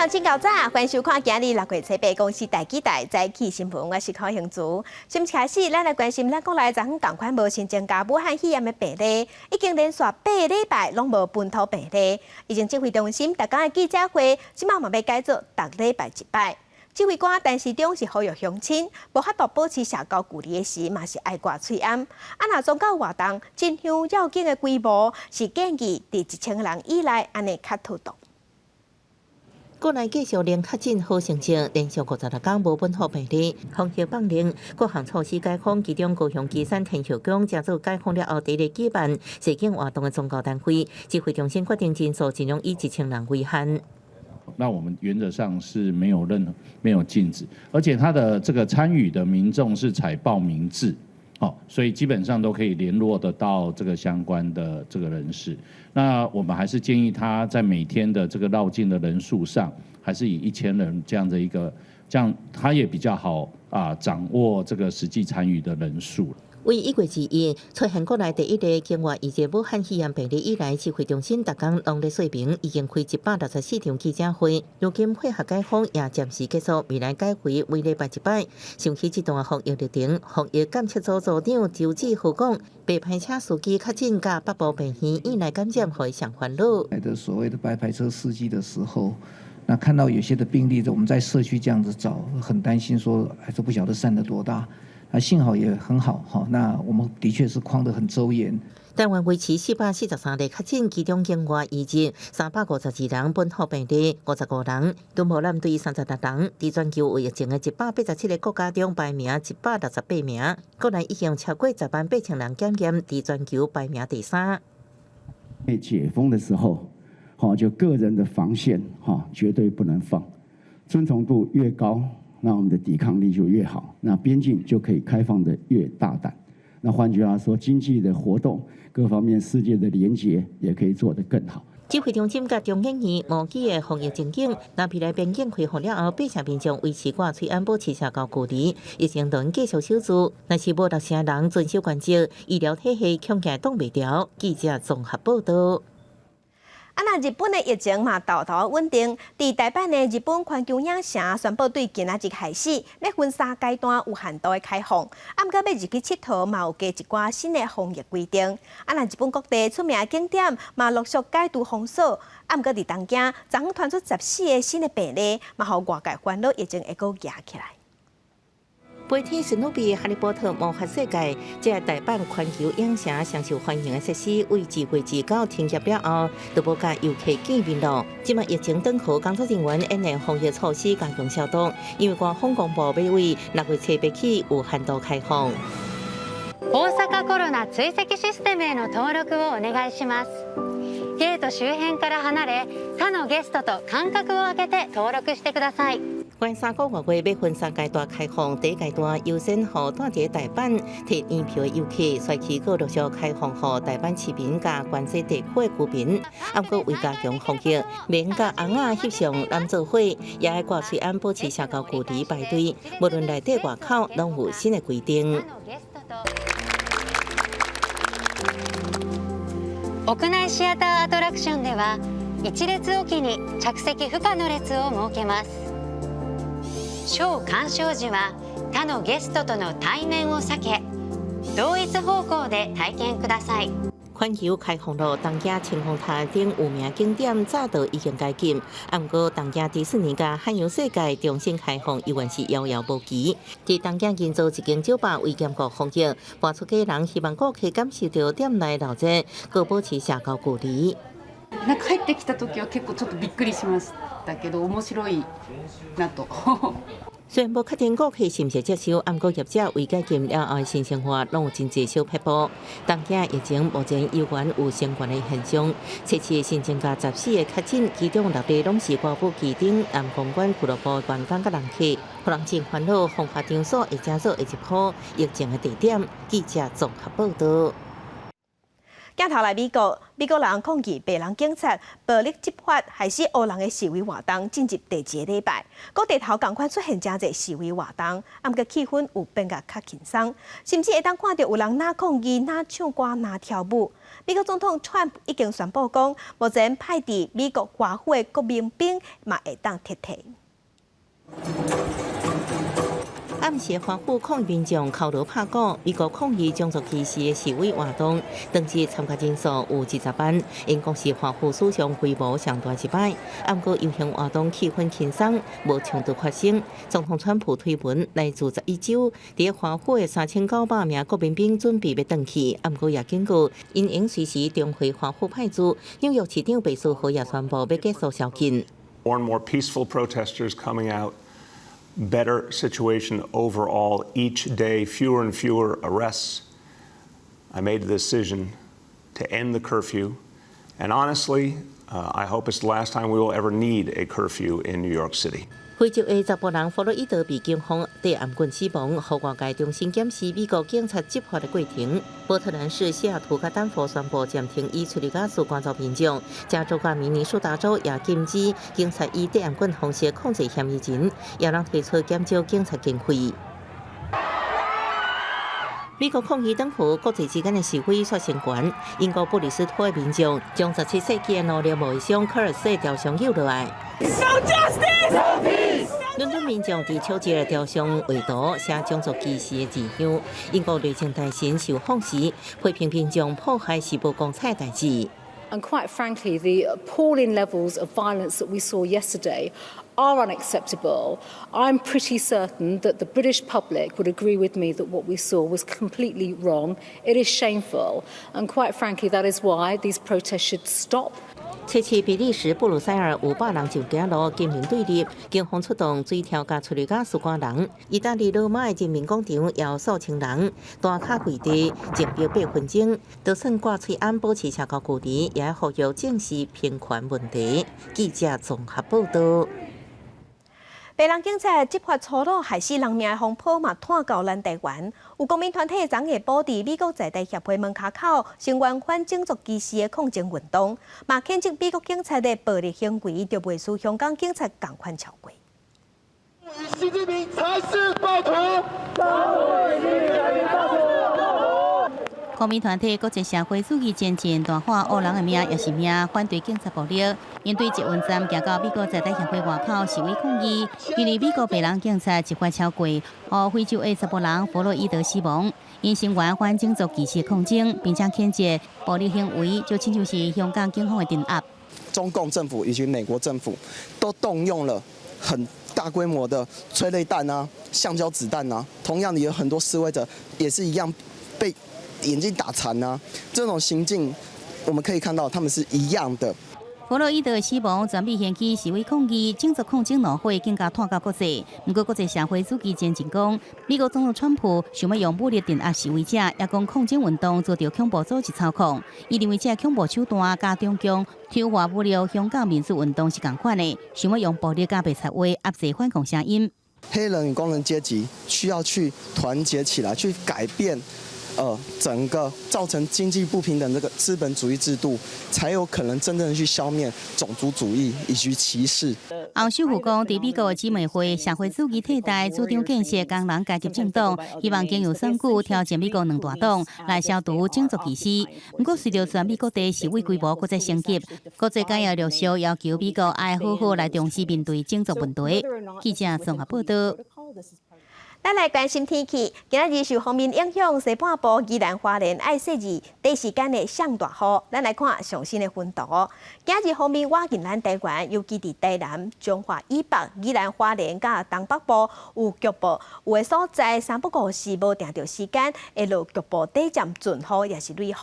鄉親𠢕早，歡迎收看今日6月7日公視台語台早起新聞，我是柯興珠。新聞開始，咱來關心咱國內昨昏仝款無新增加武漢肺炎的病例，已經連續8禮拜攏無本土病例。疫情指揮中心逐工的記者會，這擺嘛欲改做逐禮拜一擺。指揮官陳時中是呼籲鄉親，無法度保持社交距離的時，嘛是愛掛喙罨。啊，若宗教活動進香繞境的規模，是建議佇1000人以內，按呢較妥當。國內繼續零確診好成績，連續56工無本土病例，防疫放寬，各項措施解封，其中高雄旗山天后宮正做解封了後，第一個舉辦祭敬活動的宗教單位，指揮中心決定人數盡量以1000人為限。那我們原則上是沒有任何沒有禁止，而且他的這個參與的民眾是採報名制，哦，所以基本上都可以聯絡得到這個相關的這個人士。那我們還是建議他在每天的這個繞境的人數上，還是以1000人這樣的一個，這樣他也比較好啊掌握這個實際參與的人數。為1月2日出現國內第一例境外移入武漢肺炎病例以來，指揮中心逐工攏咧說明，已經開164場記者會。如今配合解封也暫時結束，未來改為每禮拜一擺。想起這段防疫歷程，防疫監測組組長周志豪講，白牌車司機確診佮北部病院院內感染，予伊上煩惱。的所謂的白牌車司機的時候，那看到有些的病例，我們在社區這樣子找，很擔心說，還是不曉得散得多大。啊，幸好也很好哈。那我們的確是框得很周嚴。台灣維持443例確診，其中境外移入352人，本土病例55人，敦睦艦隊36人。佇全球有疫情的187個國家中排名168名。國內已經超過10萬8千人檢驗，佇全球排名第三。被解封的時候，就個人的防線絕對不能放，遵從度越高，那我們的抵抗力就越好，那邊境就可以開放得越大膽。那換句話說，經濟的活動各方面世界的連結也可以做得更好。指揮中心佮中研院模擬的防疫情景，若未來邊境開放了後，百姓民眾維持掛喙罨保持社交距離，疫情當繼續守住。若是無6成人遵守原則，醫療體系恐驚擋袂牢。記者綜合報道。啊，若日本的疫情嘛，沓沓穩定。佇大阪的日本環球影城宣布，對今仔日開始，欲分三階段有限度的開放。啊，毋過欲入去𨑨迌嘛，有加一寡新的防疫規定。啊，若日本各地出名的景點嘛，陸續解除封鎖。啊，毋過佇東京，昨昏傳出14個新的病例，嘛予外界煩惱疫情會閣夯起來。飛天史努比、哈利波特魔法世界，這大阪環球影城上受歡迎的設施，為2月29停業了後，都無佮遊客見面囉。這擺疫情轉好，工作人員因應防疫措施加強消毒，因為官方公布欲為6月7日起有限度開放。大阪コロナ追跡システムへの登録をお願いします。ゲート周辺から離れ、他のゲストと間隔を空けて登録してください。關3個外月欲分三階段開放，第一階段優先予蹛佇大阪提年票的遊客，隨期閣陸續開放予大阪市民佮關西地區的居民。毋過為加強防疫，免佮尪仔翕相攬做伙，也愛掛喙罨保持社交距離排隊。無論內底外口，攏有新的規定。屋内シアターアトラクションでは一列おきに着席不可の列を設けます。ショー鑑賞時は他のゲストとの対面を避け、同一方向で体験ください。環球開放了，東京晴空塔等有名景點早就已經解禁，毋過東京迪士尼佮漢遊世界重新開放猶原是遙遙無期。佇東京銀座一間酒吧為兼顧防疫，搬出家人希望顧客感受著店內鬧熱，閣保持社交距離。なんか入ってきた時は結構ちょっとびっくりしましたけど、面白いなと。雖然無確定顧客是毋是接受，毋過業者為解禁了後的新生活，攏有真濟小撇步。東京疫情目前猶原有相關的現象，測試新增加14個確診，其中6例攏是歌舞伎町南公館俱樂部員工佮人客，予人真煩惱。風化場所會成做下一波疫情的地點。記者綜合報道。鏡頭來美國，美國人抗議白人警察暴力執法，害死黑人的示威活動進入第二个禮拜，各地頭仝款出現誠濟示威活動，啊，毋過氣氛有變甲較輕鬆，甚至會當看著有人若抗議、若唱歌、若跳舞。美國總統川普已經宣布講，目前派佇美國華府的國民兵嘛會當撤退。暗時華府抗議民眾敲鑼拍鼓，美國抗議種族歧視的示威活動，當日參加人數有20萬，𪜶講是華府史上規模上大一擺。毋過遊行活動氣氛輕鬆，無衝突發生。總統川普推文來自11州，佇華府的3900名國民兵準備欲轉去，毋過也警告，𪜶會隨時重回華府派駐。紐約市長白思豪也宣布欲結束宵禁。 More and more peaceful protesters coming out. Better situation overall each day, fewer and fewer arrests. I made the decision to end the curfew. And honestly, I hope it's the last time we will ever need a curfew in New York City. 非洲的查埔人弗洛伊德被警方遞頷棍死亡，予外界重新檢視美國警察執法的過程。波特蘭市、西雅圖佮丹佛宣布暫停以催淚瓦斯趕走民眾。加州佮明尼蘇達州也禁止警察以低頷棍方式控制嫌疑人，也人提出減少警察經費。美國抗議等乎國際之間的示威煞升懸。英國布里斯托的民眾將17世紀的奴隸貿易商科爾斯的雕像搝落來。 No justice, no peace. 倫敦民眾佇丘吉爾雕像畫圖寫種族歧視的字樣。英國內政大臣受訪時批評民眾破壞是無光彩代誌。 And quite frankly, the appalling levels of violence that we saw yesterday are unacceptable. I'm pretty certain that the British public would agree with me that what we saw was completely wrong. It is shameful. And quite frankly, that is why these protests should stop. 七七比利時布魯塞爾有百人上街路警民對立，警方出動水柱佮催淚瓦斯趕人。意大利羅馬的人民廣場也有數千人單跤跪地，靜默八分鐘，就算掛喙罨保持社交距離，也呼籲正視平權問題。記者綜合報道。白人警察執法粗魯，害死人命的風波嘛，湠到咱台灣。有公民團體昨下晡佇美國在台協會門跤口，聲援反種族歧視的抗爭運動，嘛譴責美國警察的暴力行為，就袂輸香港警察仝款超過。習近平才是暴徒。公民團體國際社會主義前進大喊黑人的命也是命，反對警察暴力。𪜶對捷運站行到美國在台協會外口示威抗議，因為美國白人警察執法超過，予非洲的查埔人弗洛伊德死亡。𪜶聲援反種族歧視抗爭，並且譴責暴力行為，就親像是香港警方的鎮壓。中共政府以及美國政府都動用了很大規模的催淚彈啊、橡膠子彈啊，同樣的有很多示威者也是一樣被眼睛打殘啊，這種行徑我們可以看到他們是一樣的。弗洛伊德死亡，全美掀起示威抗議，種族抗爭怒火更加湠到國際。毋過國際社會主義前進講，美國總統川普想欲用武力鎮壓示威者，也講抗爭運動遭著恐怖組織操控。伊認為這恐怖手段佮中共挑化武力香港民主運動是仝款的，想欲用暴力佮白賊話壓制反抗聲音。黑人與工人階級需要去團結起來，去改變。整個造成經濟不平等這個資本主義制度，才有可能真正去消滅種族主義以及歧視。洪秀富講，佇美國的姊妹會社會主義替代主張建設工人階級政黨，希望經由選舉挑戰美國兩大黨來消除種族歧視。毋過，隨著全美各地示威規模閣再升級，國際間也陸續要求美國愛好好來重視面對種族問題。記者綜合報道。咱來關心天氣，今仔日受鋒面影響，西半部宜蘭花蓮愛細緻短時間的上大雨。咱來看上新的雲圖。今仔日鋒面倚近咱台灣，尤其佇台南、彰化以北、宜蘭花蓮佮東北部有局部有的所在三不五時無定著時間會落局部短暫陣雨，抑是雷雨。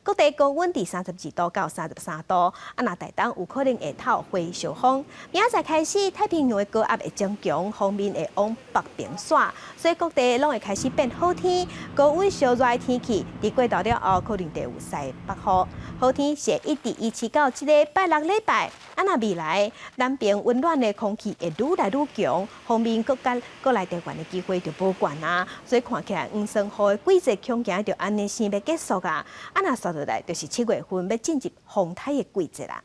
各地高溫佇32度到33度。啊，若台東有可能會透火燒風。明仔載開始，太平洋的高壓會增強，鋒面會往北邊徙。所以各地攏會開始變好天，高溫燒熱的天氣，佇過晝了後可能會有西北雨。好天是會一直維持到這个拜六禮拜。啊，若未來南邊溫暖的空氣會愈來愈強，鋒面閣佮閣來台灣的機會就無懸啊。所以看起來黃霜雨的季節恐驚就按呢生欲結束啊。啊，若煞落來就是7月份欲進入風颱的季節啦。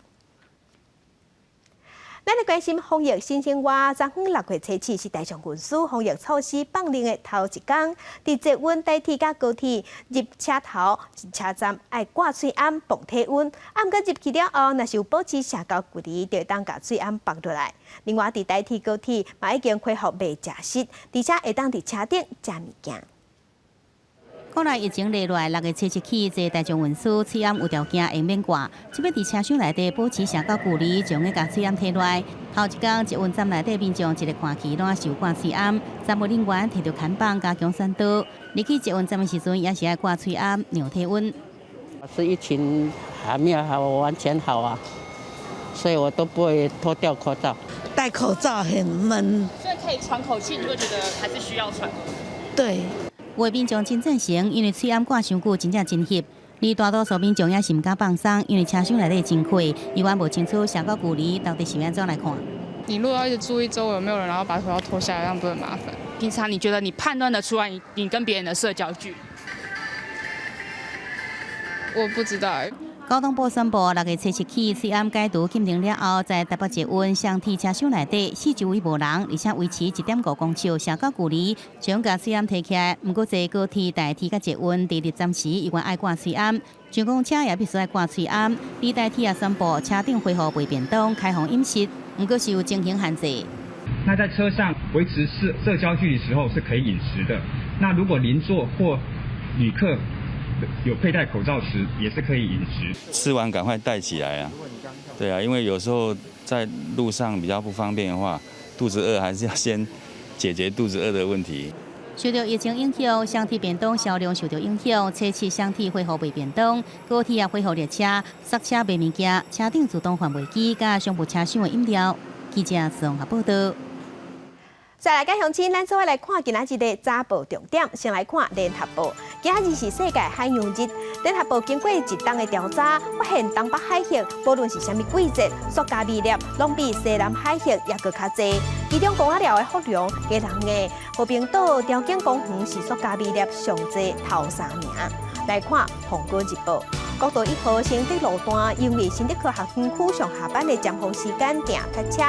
咱來關心防疫新生活，昨昏6月初7是大眾運輸防疫措施放冗的頭一工。佇捷運、台鐵佮高鐵入車頭、車站愛掛喙罨磅體溫，啊，毋過入去了後，若是有保持社交距離，就會當共喙罨縛落來。另外，佇台鐵、高鐵嘛已經恢復袂食食，而且會當佇車頂食物件。國內疫情落來，6月初7起，坐大眾運輸喙罨有條件會免掛。這擺佇車廂內底保持社交距離，將會共喙罨提來。頭一工捷運站內底民眾一个看起，攏是有掛喙罨，站務人員提著牽棒加強宣導。入去捷運站的時陣，也是愛掛喙罨量體溫。是疫情還沒有好完全好啊，所以我都不會脫掉口罩。戴口罩很悶，所以可以喘口氣，你會覺得還是需要喘。對。有的民眾真贊成，因為喙罨掛傷久，真正真翕。而大多數民眾也是毋敢放鬆，因為車廂內底真闊，猶原無清楚社交距離到底是按怎來看。你如果要一直注意周圍有沒有人，然後把口罩脫下來，這樣不會很麻煩？平常你覺得你判斷得出來，你跟別人的社交距離？我不知道。交通部宣布，6月初7起，喙罨解除禁令了後，在台北捷運雙鐵車廂內底，四周圍無人，而且維持1.5公尺社交距離，將共喙罨提起來。毋過坐高鐵、台鐵佮捷運，佇入站時猶原愛掛喙罨，像公車也必須愛掛喙罨。而台鐵也宣布，車頂恢復賣便當、開放飲食，毋過是有情形限制。那在車上維持社交距離時候是可以飲食的。那如果鄰座或旅客有佩戴口罩時，也是可以飲食。吃完趕快戴起來啊！對啊，因為有時候在路上比較不方便的話，肚子餓還是要先解決肚子餓的問題。受到疫情影響，雙鐵便當銷量受到影響，初七雙鐵恢復賣便當，高鐵也恢復列車塞車賣物件，車頂自動販賣機佮商務車廂的飲料。記者綜合報道。再來，佮鄉親，咱做伙來看今仔日的早報重點。先來看聯合報，今仔日是世界海洋日。聯合報經過一冬的調查，發現東北海域無論是啥物季節，塑膠微粒攏比西南海域猶閣較濟。其中公仔寮的福隆、基隆的和平島潮境公園是塑膠微粒上濟頭三名。來看《蘋果日報》。國道1號新竹路段，因為新竹科學園區上下班的尖峰時間定塞車，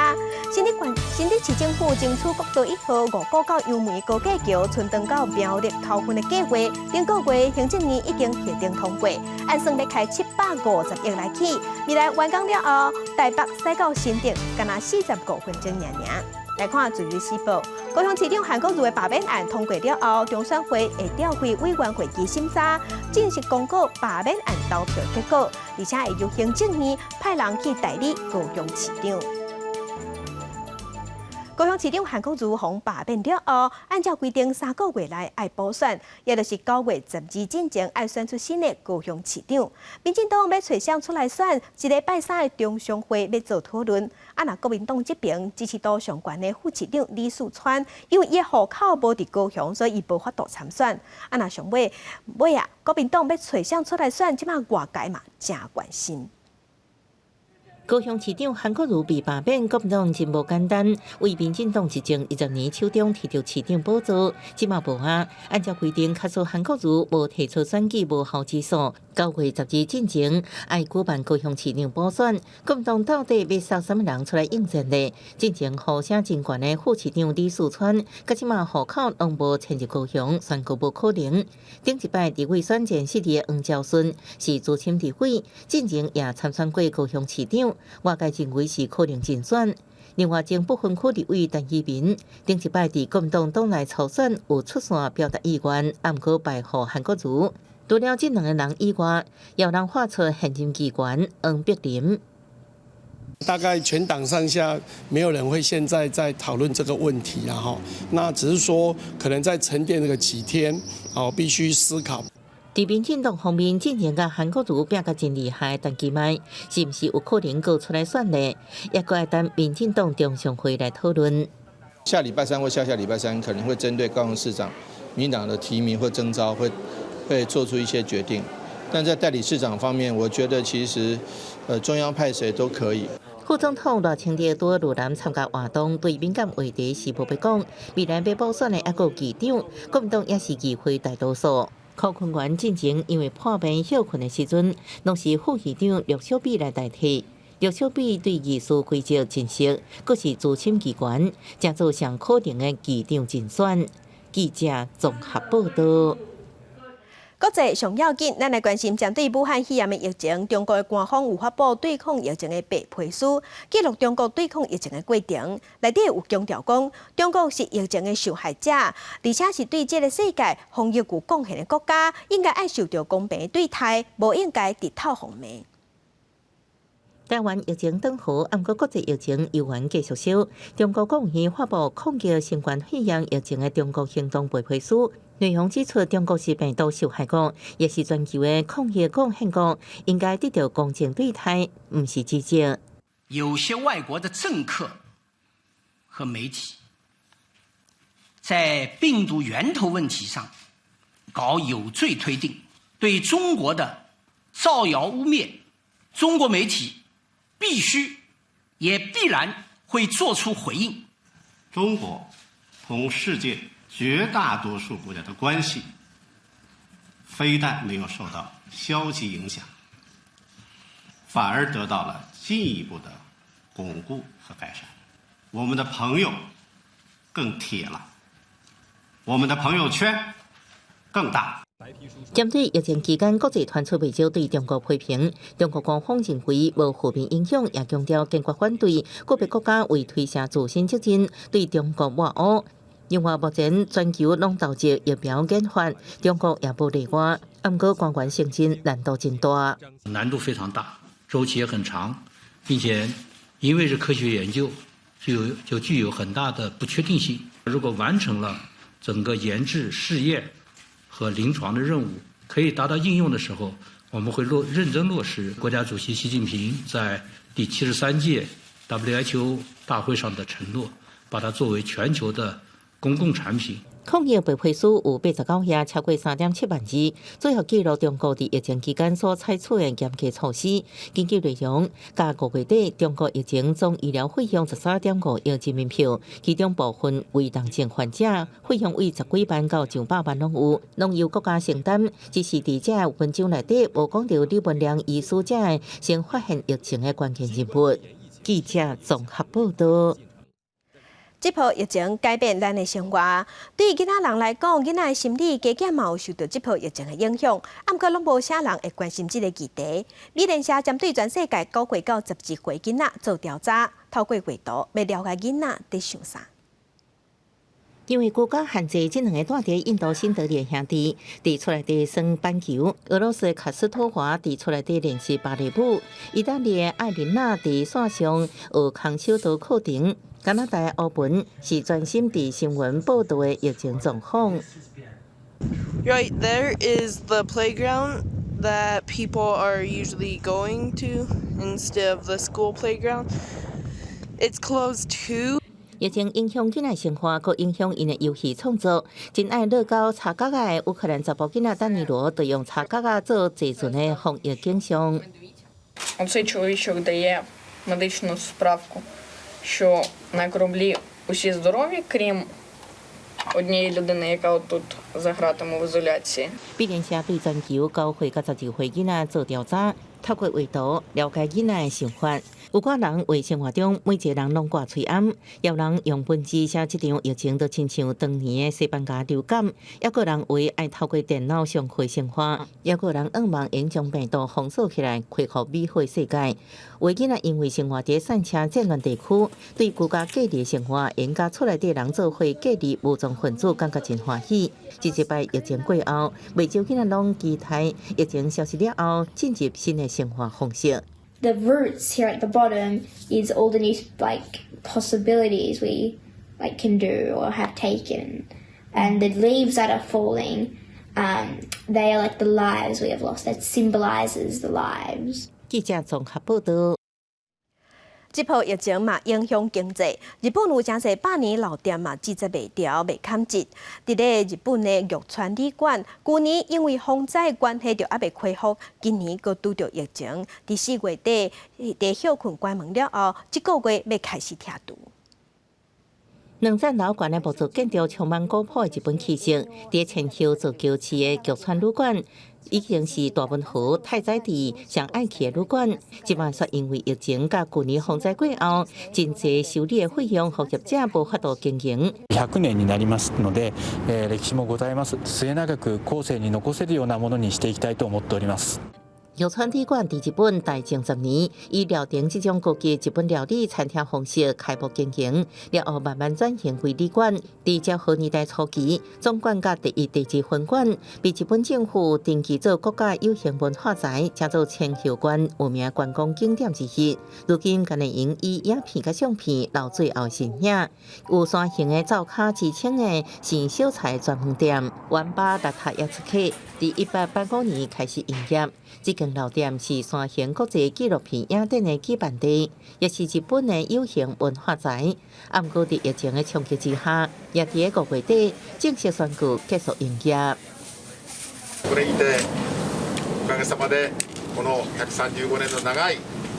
新竹縣新竹市政府爭取國道1號五股到楊梅高架橋春長到苗栗頭份的計劃，頂個月行政院已經核定通過，按算欲開750億來起，未來完工了後，台北駛到新竹，干焦45分鐘爾爾。來看《自由時報》，高雄市長韓國瑜的罷免案通過了後，中選會會召開委員會議審查，正式公告罷免案投票結果，而且會由行政院派人去代理高雄市長。高雄市長韓國瑜予罷免了後，按照規定3個月內愛補選，也就是9月12進前愛選出新的高雄市長。民進黨欲揣誰出來選，這个拜三的中常會欲做討論。啊，若國民黨這邊支持度上懸的副市長李四川，因為伊的戶口無佇高雄，所以伊無法度參選。啊，若上尾尾啊，國民黨欲揣誰出來選，這馬外界嘛誠關心。高雄市長韓國瑜被罷免，國民黨真無簡單。為民進黨執政20年手中提著市長寶座，這馬無啊。按照規定，假使韓國瑜無提出選舉無效之訴，9月12進前愛舉辦高雄市長補選。國民黨到底欲捒啥物人出來應戰呢？進前呼聲真懸的副市長李四川，佮這馬戶口攏無遷入高雄，宣告無可能。頂一擺立委選戰失利的黃昭順是資深立委，進前也參選過高雄市長。外界認為是可能競選。另外，前不分區立委陳怡民，頂一擺佇國民黨黨內初選有出線表達意願，毋過敗予韓國瑜。除了這兩個人以外，也有人喊出現任議員黃碧玲。大概全黨上下沒有人會現在在討論這個問題啦，哈。那只是說可能在沉澱這個幾天，哦，必須思考。佇民進黨方面，進前共韓國瑜拚甲真厲害，陳其邁是毋是有可能閣出來選呢？也閣愛等民進黨中常會來討論。下禮拜三或下下禮拜三可能會針對高雄市長民進黨的提名或徵召，會做出一些決定。但在代理市長方面，我覺得其實，中央派誰都可以。副總統賴清德佇呂南參加活動，對敏感話題是無欲講。未來欲補選的猶閣有議長，國民黨也是議會大多數。柯坤元進前因為破病歇睏的時陣，攏是副議長陸小比來代替。陸小比對議事規則真熟，閣是資深議員，成做上可能的議長人選。記者綜合報導。國際上要緊，咱來關心針對武漢肺炎的疫情，中國的官方有發布對抗疫情的白皮書，記錄中國對抗疫情的過程。內底有強調講，中國是疫情的受害者，而且是對這个世界防疫有貢獻的國家，應該愛受著公平的對待，無應該直透予罵。台灣疫情轉好，毋過國際疫情猶原繼續燒。中國國務院發布抗擊新冠肺炎疫情的中國行動白皮書，內容指出，中國是病毒受害國，也是全球的抗疫貢獻國，應該得到公正對待，毋是指責。有些外國的政客和媒體，在病毒源頭問題上搞有罪推定，對中國的造謠污衊，中國媒體必須也必然會做出回應。中國同世界絕大多數國家的關係，非但沒有受到消極影響，反而得到了進一步的鞏固和改善。我們的朋友更鐵了，我們的朋友圈更大。針對疫情期間，國際傳出袂少對中國批評，中國官方認為無負面影響，也強調堅決反對個別國家為推卸自身責任對中國抹烏。另外，目前全球攏投入疫苗研發，中國也無例外。毋過官員承認難度真大，難度非常大，週期也很長，並且因為是科學研究，就具有很大的不確定性。如果完成了整個研製試驗和臨床的任務，可以達到應用的時候，我們會認真落實國家主席習近平在第73屆 WHO 大會上的承諾，把它作為全球的公共產品。抗疫白皮書有89頁，超過3.7萬字，主要記錄中國佇疫情期間所採取的嚴格措施。根據內容，佮5月底中國疫情總醫療費用13.5億人民幣，其中部分危重症患者費用為十幾萬到上百萬攏有，攏由國家承擔。只是佇這个文章內底無講著李文亮醫師這个先發現疫情的關鍵人物。記者綜合報導。這波疫情改變咱的生活，對囡仔人來講，囡仔的心理加減嘛有受著這波疫情的影響。毋過攏無啥人會關心這个議題。美聯社針對全世界9歲到12歲囡仔做調查，透過畫圖欲了解囡仔佇想啥。因為國家限制，這兩个蹛佇印度新德里的兄弟，佇厝內底耍板球；俄羅斯的卡斯托華佇厝內底練習芭蕾舞；意大利的艾琳娜佇線上學空手道課程。加拿大歐文是專心佇新聞報導的疫情狀況。 Right there is the playground that people are usually going to instead of the school playground. It's closed too. 疫情影響囡仔生活，閣影響𪜶的遊戲創作。真愛樂高插角仔的烏克蘭查埔囡仔丹尼羅，就用插角仔做坐船的防疫景象。 Оцей чоловічок дає медичну справку, що на кораблі усі здорові, крім однієї людини, яка отут за ґратами в ізоляції. 美聯社對全球9歲到12歲囡仔做調查，透過畫圖了解囡仔的想法。有寡人畫生活中每一个人攏掛喙罨，也有人用文字寫這場疫情就親像當年的西班牙流感，抑閣有人畫愛透過電腦上課生活，抑閣有人向望會將病毒封鎖起來，恢復美好世界。有的囡仔因為生活佇散車戰亂地區，對居家隔離生活，會佮厝內底人做伙隔離武裝分子，感覺真歡喜。這一擺疫情過後，袂少囡仔攏期待疫情消失了後，進入新的生活方式。 The roots here at the bottom is all the new, like, possibilities we, like, can do or have taken, and the leaves that are falling, they are like the lives we have lost. That symbolizes the lives. 記者綜合報導。這波疫情嘛影響經濟，日本有誠濟百年老店嘛拒絕袂牢，袂砍折。佇咧日本的玉川旅館，舊年因為風災關係就猶未恢復，今年閣拄著疫情，佇4月底佇歇困關門了後，這個月欲開始拆除。兩層樓懸的木造建築充滿古樸的日本氣息，佇千葉造橋市的玉川旅館，已經是大文豪太宰治上愛去的旅館。這擺卻因為疫情佮舊年風災過後，真濟修理的費用，予業者無法度經營。 100年になりますので、歴史もございます。末永く後世に残せるようなものにしていきたいと思っております。玉川旅館佇日本大正10年，以料亭這種高級日本料理餐廳方式開幕經營，了後慢慢轉型為旅館。佇昭和年代初期，總館佮第一、第二分館被日本政府登記做國家有形文化財，成做千葉縣有名觀光景點之一。如今，敢會用以影片佮相片留最後身影。有山形的灶跤之稱的是小菜專門店，丸巴邋遢也出客，佇1885年開始營業。這間老店是山形國際紀錄片影展的舉辦地，也是日本的有形文化財。啊，毋過佇疫情的衝擊之下，也佇5月底正式宣告結束營業。これにておかげさまでこの135年の長い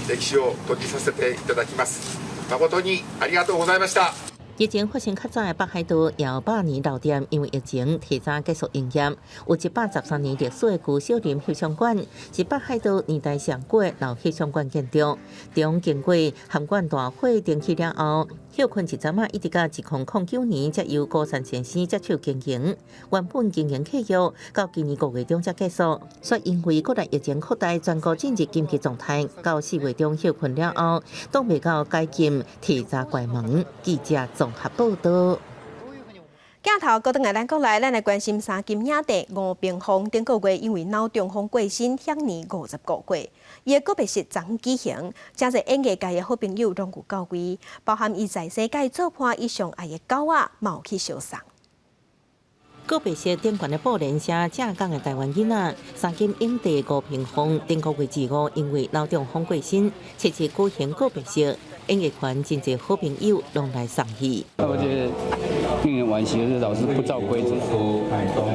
歴史を閉じさせていただきます。誠にありがとうございました。疫情發生較早的北海道有百年老店，因為疫情提早結束營業。有113年歷史的久小林翕相館，是北海道年代上古的老翕相館建築。中經過函館大火重起了後，歇睏一陣仔，一直到2009年才由高山先生接手經營。原本經營契約到今年5月中才結束，卻因為國內疫情擴大，全國進入緊急狀態，到4月中歇睏了後，擋袂到解禁，提早關門。記者綜合報道。鏡頭閣轉來咱國內，咱來關心三金影帝吳平鳳，頂個月因為腦中風過身，享年55歲。伊的告別式昨昏舉行，誠濟演藝界的好朋友攏有到位，包含伊在世佮伊做伴，伊上愛的狗仔，嘛有去相送。告別式頂懸的布簾寫正港的台灣囡仔，三金影帝吳平鳳頂個月25因為腦中風過身，7日舉行告別式，演藝圈真濟好朋友攏來送去。我覺得令人惋惜的是，老是不照規則，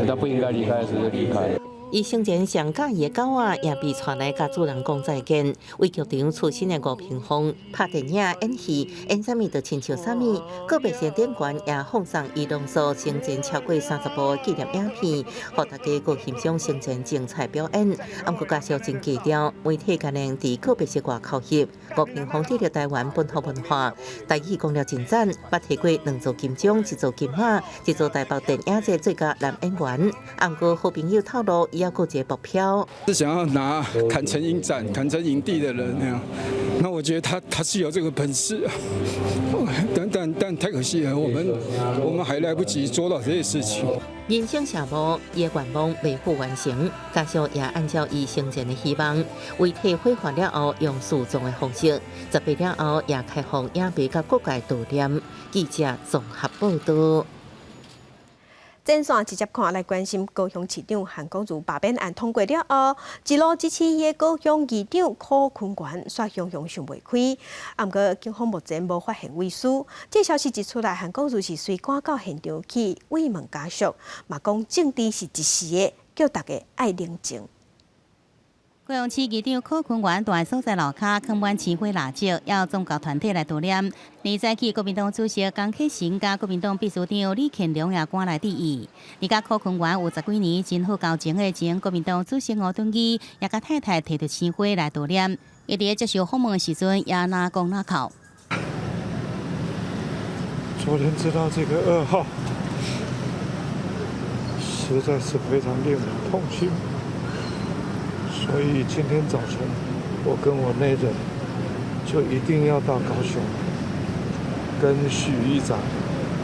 他不應該離開的時候就離開。伊生前上佮意的狗仔也被帶來佮主人講再見。為劇場出身的吳平鳳，拍電影、演戲，演啥物就親像啥物。告別式頂懸也放送伊濃縮生前超過30部紀念影片，予大家閣欣賞生前精彩表演。毋過家屬真低調，媒體敢若佇告別式外口翕。吳平鳳得著台灣本土文化，台語講了真讚，捌提過兩座金鐘、一座金馬、一座台北電影節最佳男演員。毋過好朋友透露，伊猶閣有一個目標，是想要拿坎城影展、坎城影帝的人那樣。那我覺得他是有這個本事，但太可惜了，我們還來不及做到這些事情。人生謝幕，伊的願望未付完成，家屬也按照伊生前的希望，遺體火化了後，用樹葬的方式，10日了後也開放影迷佮各界悼念。記者綜合報道。前線直接看來關心高雄市長韓國瑜罷免案通過了後，一路支持伊的高雄議長柯坤元煞雄雄想袂開。啊，毋過警方目前無發現遺書。這消息一出來，韓國瑜是隨趕到現場去慰問家屬，嘛講政治是一時的，叫大家愛冷靜。高雄市議長柯坤元佇所在樓跤囥滿鮮花蠟燭，邀宗教團體來悼念。而早起國民黨主席江啟臣佮國民黨秘書長李乾龍也趕來致意。而佮柯坤元有十幾年真好交情的前國民黨主席吳敦義，也佮太太提著鮮花來悼念。伊佇接受訪問的時陣，也若講若哭。昨天知道這個噩耗，實在是非常令人痛心。所以今天早晨，我跟我內人就一定要到高雄，跟許議長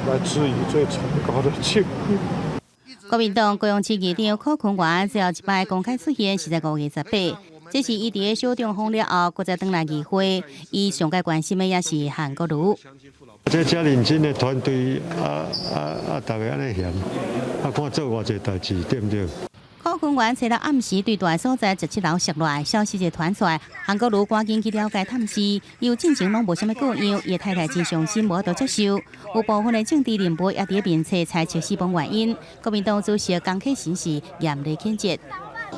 來致以最崇高的敬意。國民黨高雄市議長柯坤元最後一擺公開出現是在5月18，這是伊佇小中風了後，閣再轉來議會。伊上蓋關心的也是韓國瑜。這遮認真的團隊啊啊啊，逐家按呢嫌，啊看做偌濟代誌，對毋對？柯柯坤元初六暗時對蹛所在17樓摔落來，消息一傳出來，韓國瑜趕緊去了解探視，伊進前攏無啥物過恙，伊太太真傷心，無法度接受。有部分的政治人物也佇面冊猜測死亡原因。國民黨主席江啟臣是嚴厲譴責。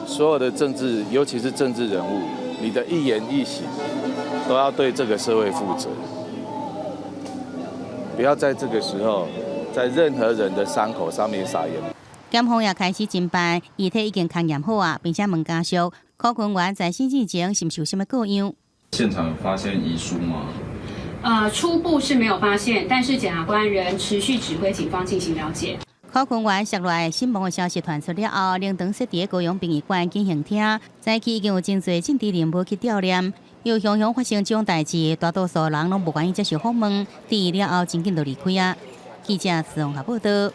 所有的政治，尤其是政治人物，你的一言一行都要對這個社會負責，不要在這個時候，在任何人的傷口上面撒鹽。檢方也開始偵辦，遺體已經勘驗好啊，並且問家屬，柯坤元在死之前是毋是有啥物過恙？現場有發現遺書嗎？初步是沒有發現，但是檢察官仍持續指揮警方進行了解。柯坤元摔落來身亡的消息傳出了後，靈堂設佇高雄殯儀館景行廳，早起已經有真濟政治人物去悼念。又雄雄發生這種代誌，大多數人攏無願意接受訪問，佇了後真緊就離開啊。記者綜合報道。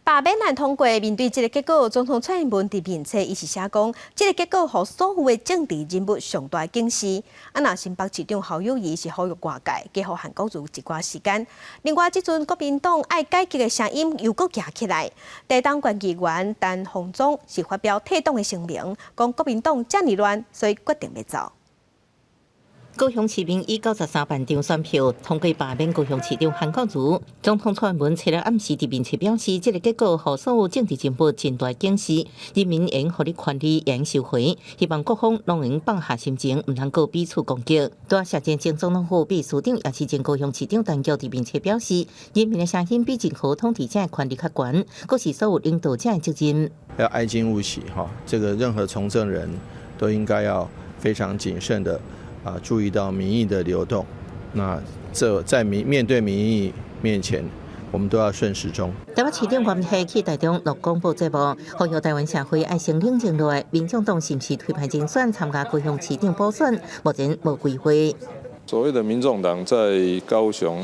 罷免案通過，面對這個結果，總統蔡英文佇面冊伊是寫講，這個結果予所有的政治人物上大警示。啊，若新北市長侯友宜是呼籲外界，給予韓國瑜一寡時間。另外，這陣國民黨愛改革的聲音又閣行起來，台東縣議員陳鴻忠是發表退黨的聲明，講國民黨遮爾亂，所以決定欲走。高雄市民以93萬張選票通過罷免高雄市長韓國瑜。總統蔡英文初六暗時佇面冊表示，這個結果予所有政治人物真大警示，人民會予你權利會收回，希望各方攏會放下心情，毋通閣彼此攻擊。拄卸任前總統府秘書長也是前高雄市長陳菊佇面冊表示，人民的聲音比任何統治者的權力較懸，閣是所有領導者的責任。要哀矜勿喜哈，這個任何從政人都應該要非常謹慎的。啊，注意到民意的流動，那這在民面對民意面前，我們都要順時鐘。台北市長關係去台中錄廣播節目，呼籲台灣社會愛先冷靜落來。民眾黨是毋是推派人選參加高雄市長補選？目前無規劃。所謂的民眾黨在高雄，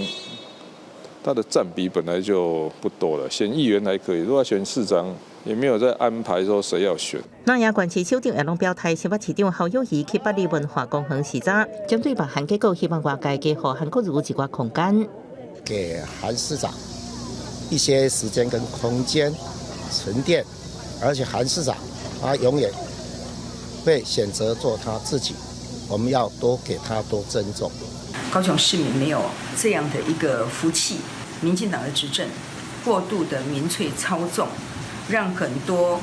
它的佔比本來就不多了，選議員還可以，如果選市長，也沒有在安排說誰要選。那也縣市首長也攏表態，新北市長侯友宜去百里文化公園視察，針對罷韓結果，希望外界給予韓國瑜一寡空間，給韓市長一些時間跟空間沉澱，而且韓市長他永遠會選擇做他自己，我們要多給他多尊重。高雄市民沒有這樣的一個福氣，民進黨的執政過度的民粹操縱，讓很多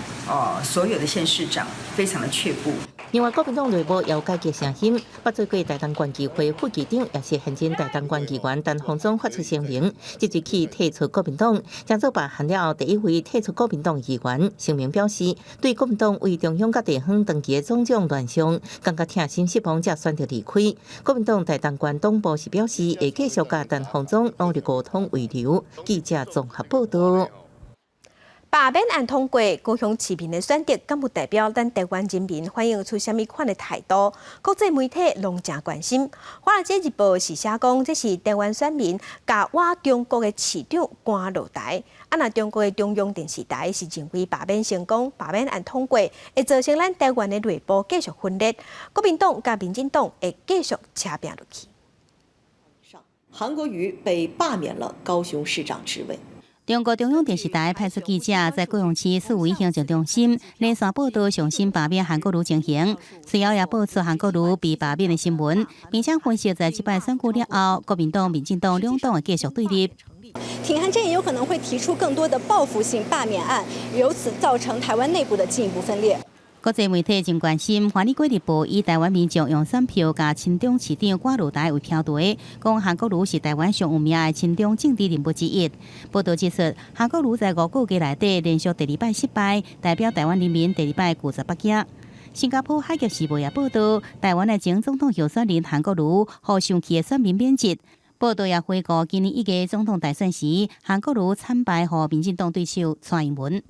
所有的縣市長非常的卻步。另外，國民黨內部有改革聲音，捌做過台東縣議會副議長，也是現任台東縣議員陳鴻忠發出聲明，即日起退出國民黨，成做罷韓了後第一位退出國民黨議員。聲明表示，對國民黨為中央佮地方長期的種種亂象，感覺痛心失望，才選擇離開。國民黨台東縣黨部是表示，會繼續佮陳鴻忠努力溝通挽留。記者綜合報道。罷免案通過，高雄市民的選擇，敢有代表咱台灣人民反映出啥物款的態度？國際媒體攏誠關心。華爾街日報是寫講，這是台灣選民共倚中國的市長趕落台。啊，若中國的中央電視台是認為罷免成功，罷免案通過，會造成咱台灣的內部繼續分裂，國民黨佮民進黨會繼續車拚落去。韓國瑜被罷免了高雄市長職位。中國中央電視台派出記者在高雄市四維行政中心連續報道上新罷免韓國瑜情形，隨後也報出韓國瑜被罷免的新聞，並且分析在這擺選舉了後，國民黨、民進黨兩黨會繼續對立。挺韓陣營有可能會提出更多的報復性罷免案，由此造成台灣內部的進一步分裂。國際媒體真關心，《華爾街日報》以台灣民眾用選票共親中市長趕落台為標題，講韓國瑜是台灣上有名的親中政治人物之一。報道指出，韓國瑜在5個月內底連續第二擺失敗，代表台灣人民第二擺拒絕北京。新加坡《海峽時報》也報道，台灣的前總統候選人韓國瑜予生氣的選民免職。報道也回顧今年1月總統大選時，韓國瑜慘敗予民進黨對手蔡英文。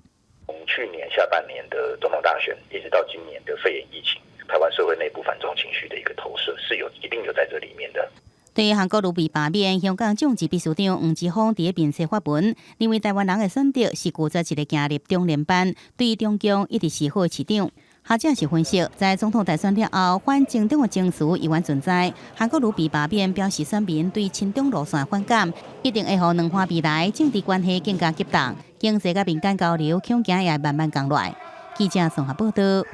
從去年下半年的總統大選，一直到今年的肺炎疫情，台灣社會內部反中情緒的一個投射，是有一定有在這裡面的。對於韓國瑜被罷免，香港眾志秘書長黃之鋒佇面冊發文，認為台灣人的選擇是拒絕一个行入中聯辦，對中共一直示好的市長。學者是分析，在總統大選了後，反親中的情緒依然存在。韓國瑜被罷免，表示選民對親中路線的反感，一定會予兩岸未來政治關係更加激動，經濟佮民間交流恐驚也慢慢降落來。記者綜合報道。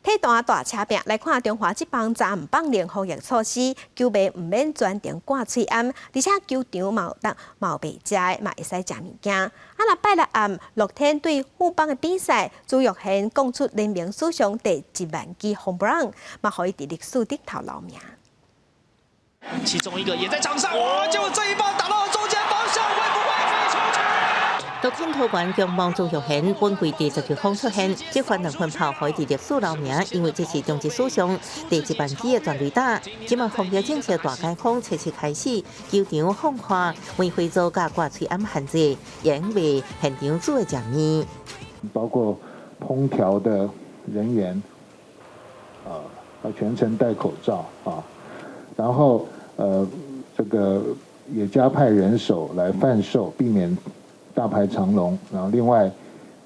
體壇大車拼來看，中華職棒昨昏放寬防疫措施，球迷毋免全程掛喙罨，而且球場嘛有當嘛有賣食的，嘛會使食物件。啊，若拜六暗樂天對富邦的比賽，朱育賢講出聯盟史上第1萬支 home run，嘛予伊佇歷史頂頭留名。其中一個也在場上，哇！就這一棒打到了中間方向，會不會飛出去？樂天桃園強棒朱育賢本季第19轟出現，這番兩分炮予伊佇歷史留名，因為這是中職史上第1萬支的全壘打。這馬防疫政策大解封，測試開始，球場放寬，免費做佮掛喙罨限制，也賣現場煮的食物。包括烹調的人員，啊，要全程戴口罩啊，然後這個也加派人手來販售，避免大排長龍，然後另外，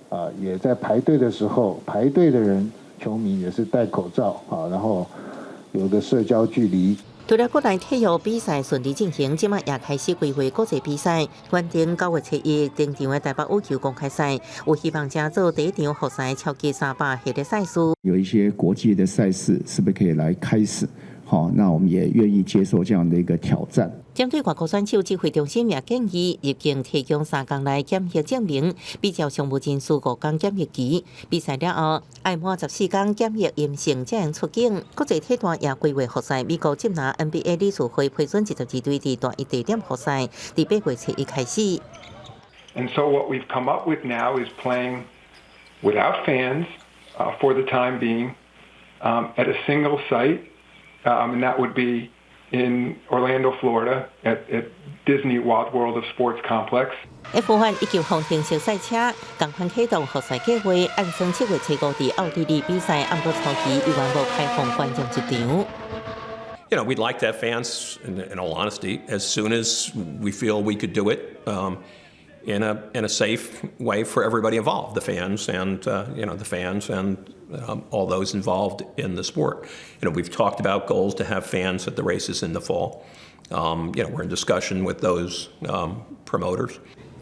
啊，也在排隊的時候，排隊的人球迷也是戴口罩啊，然後有個社交距離。除了國內體育比賽順利進行，這馬也開始規劃國際比賽。原定9月7日登場的台北羽球公開賽，有希望加做第一場復賽超級300系列賽事。有一些國際的賽事，是不是可以來開始？好，那我們也願意接受這樣的一個挑戰。針對外國選手指揮中心也建議入境提供3工內檢疫證明，比照商務人士5工檢疫期。比賽了後，愛滿14工檢疫陰性才能出境。國際體壇也規劃復賽，美國職籃 NBA 理事會批准22隊佇單一地點復賽，佇8月7日開始。 And so what we've come up with now is playing without fans for the time being at a single site, and that would be in Orlando, Florida, at Disney Wild World of Sports Complex. F1 以及方程式賽車仝款啟動復賽計劃，按算7月7日佇奧地利比賽，毋過初期猶原無開放觀眾入場。 We'd like to have fans, in all honesty, as soon as we feel we could do it in a safe way for everybody involved, the fans and you know the fans and all those involved in the sport. We've talked about goals to have fans at the races in the fall. We're in discussion with those promoters.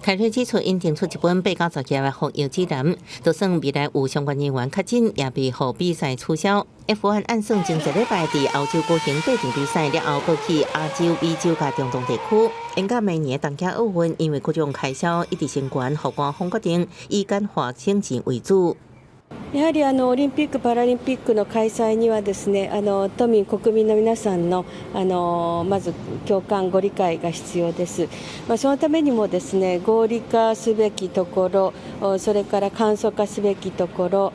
凱瑞指出，𪜶定出一本8到10頁的防疫指南，就算未來有相關人員確診，也袂予比賽取消。F1 按算前一禮拜佇歐洲舉行八場比賽，了後閣去亞洲、美洲佮中東地區。延到明年東京奧運，因為各種開銷一直升懸，予官方決定以簡化省錢為主。やはりオリンピック・パラリンピックの開催にはですね、都民、国民の皆さんのまず共感、ご理解が必要です。まあ、そのためにもですね、合理化すべきところ、それから簡素化すべきところ、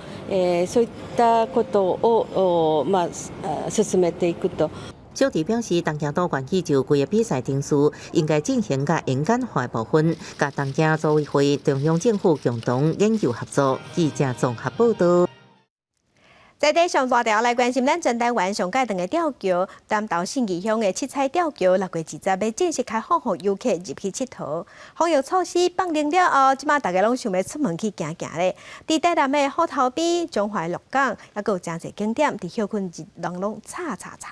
そういったことをまあ進めていくと。小弟表示，東京都願意就規个比賽程序應該進行佮嚴簡化部分，佮東京組委會、中央政府共同研究合作。記者綜合報道。在地上大條來關心咱全台灣上蓋長的吊橋，南投信義鄉的七彩吊橋，6月20欲正式開放予遊客入去𨑨迌。防疫措施放寬了後，這馬大家攏想欲出門去行行咧。佇台南的虎頭埤、彰化鹿港，猶閣有誠濟景點，佇歇睏日人攏吵吵吵。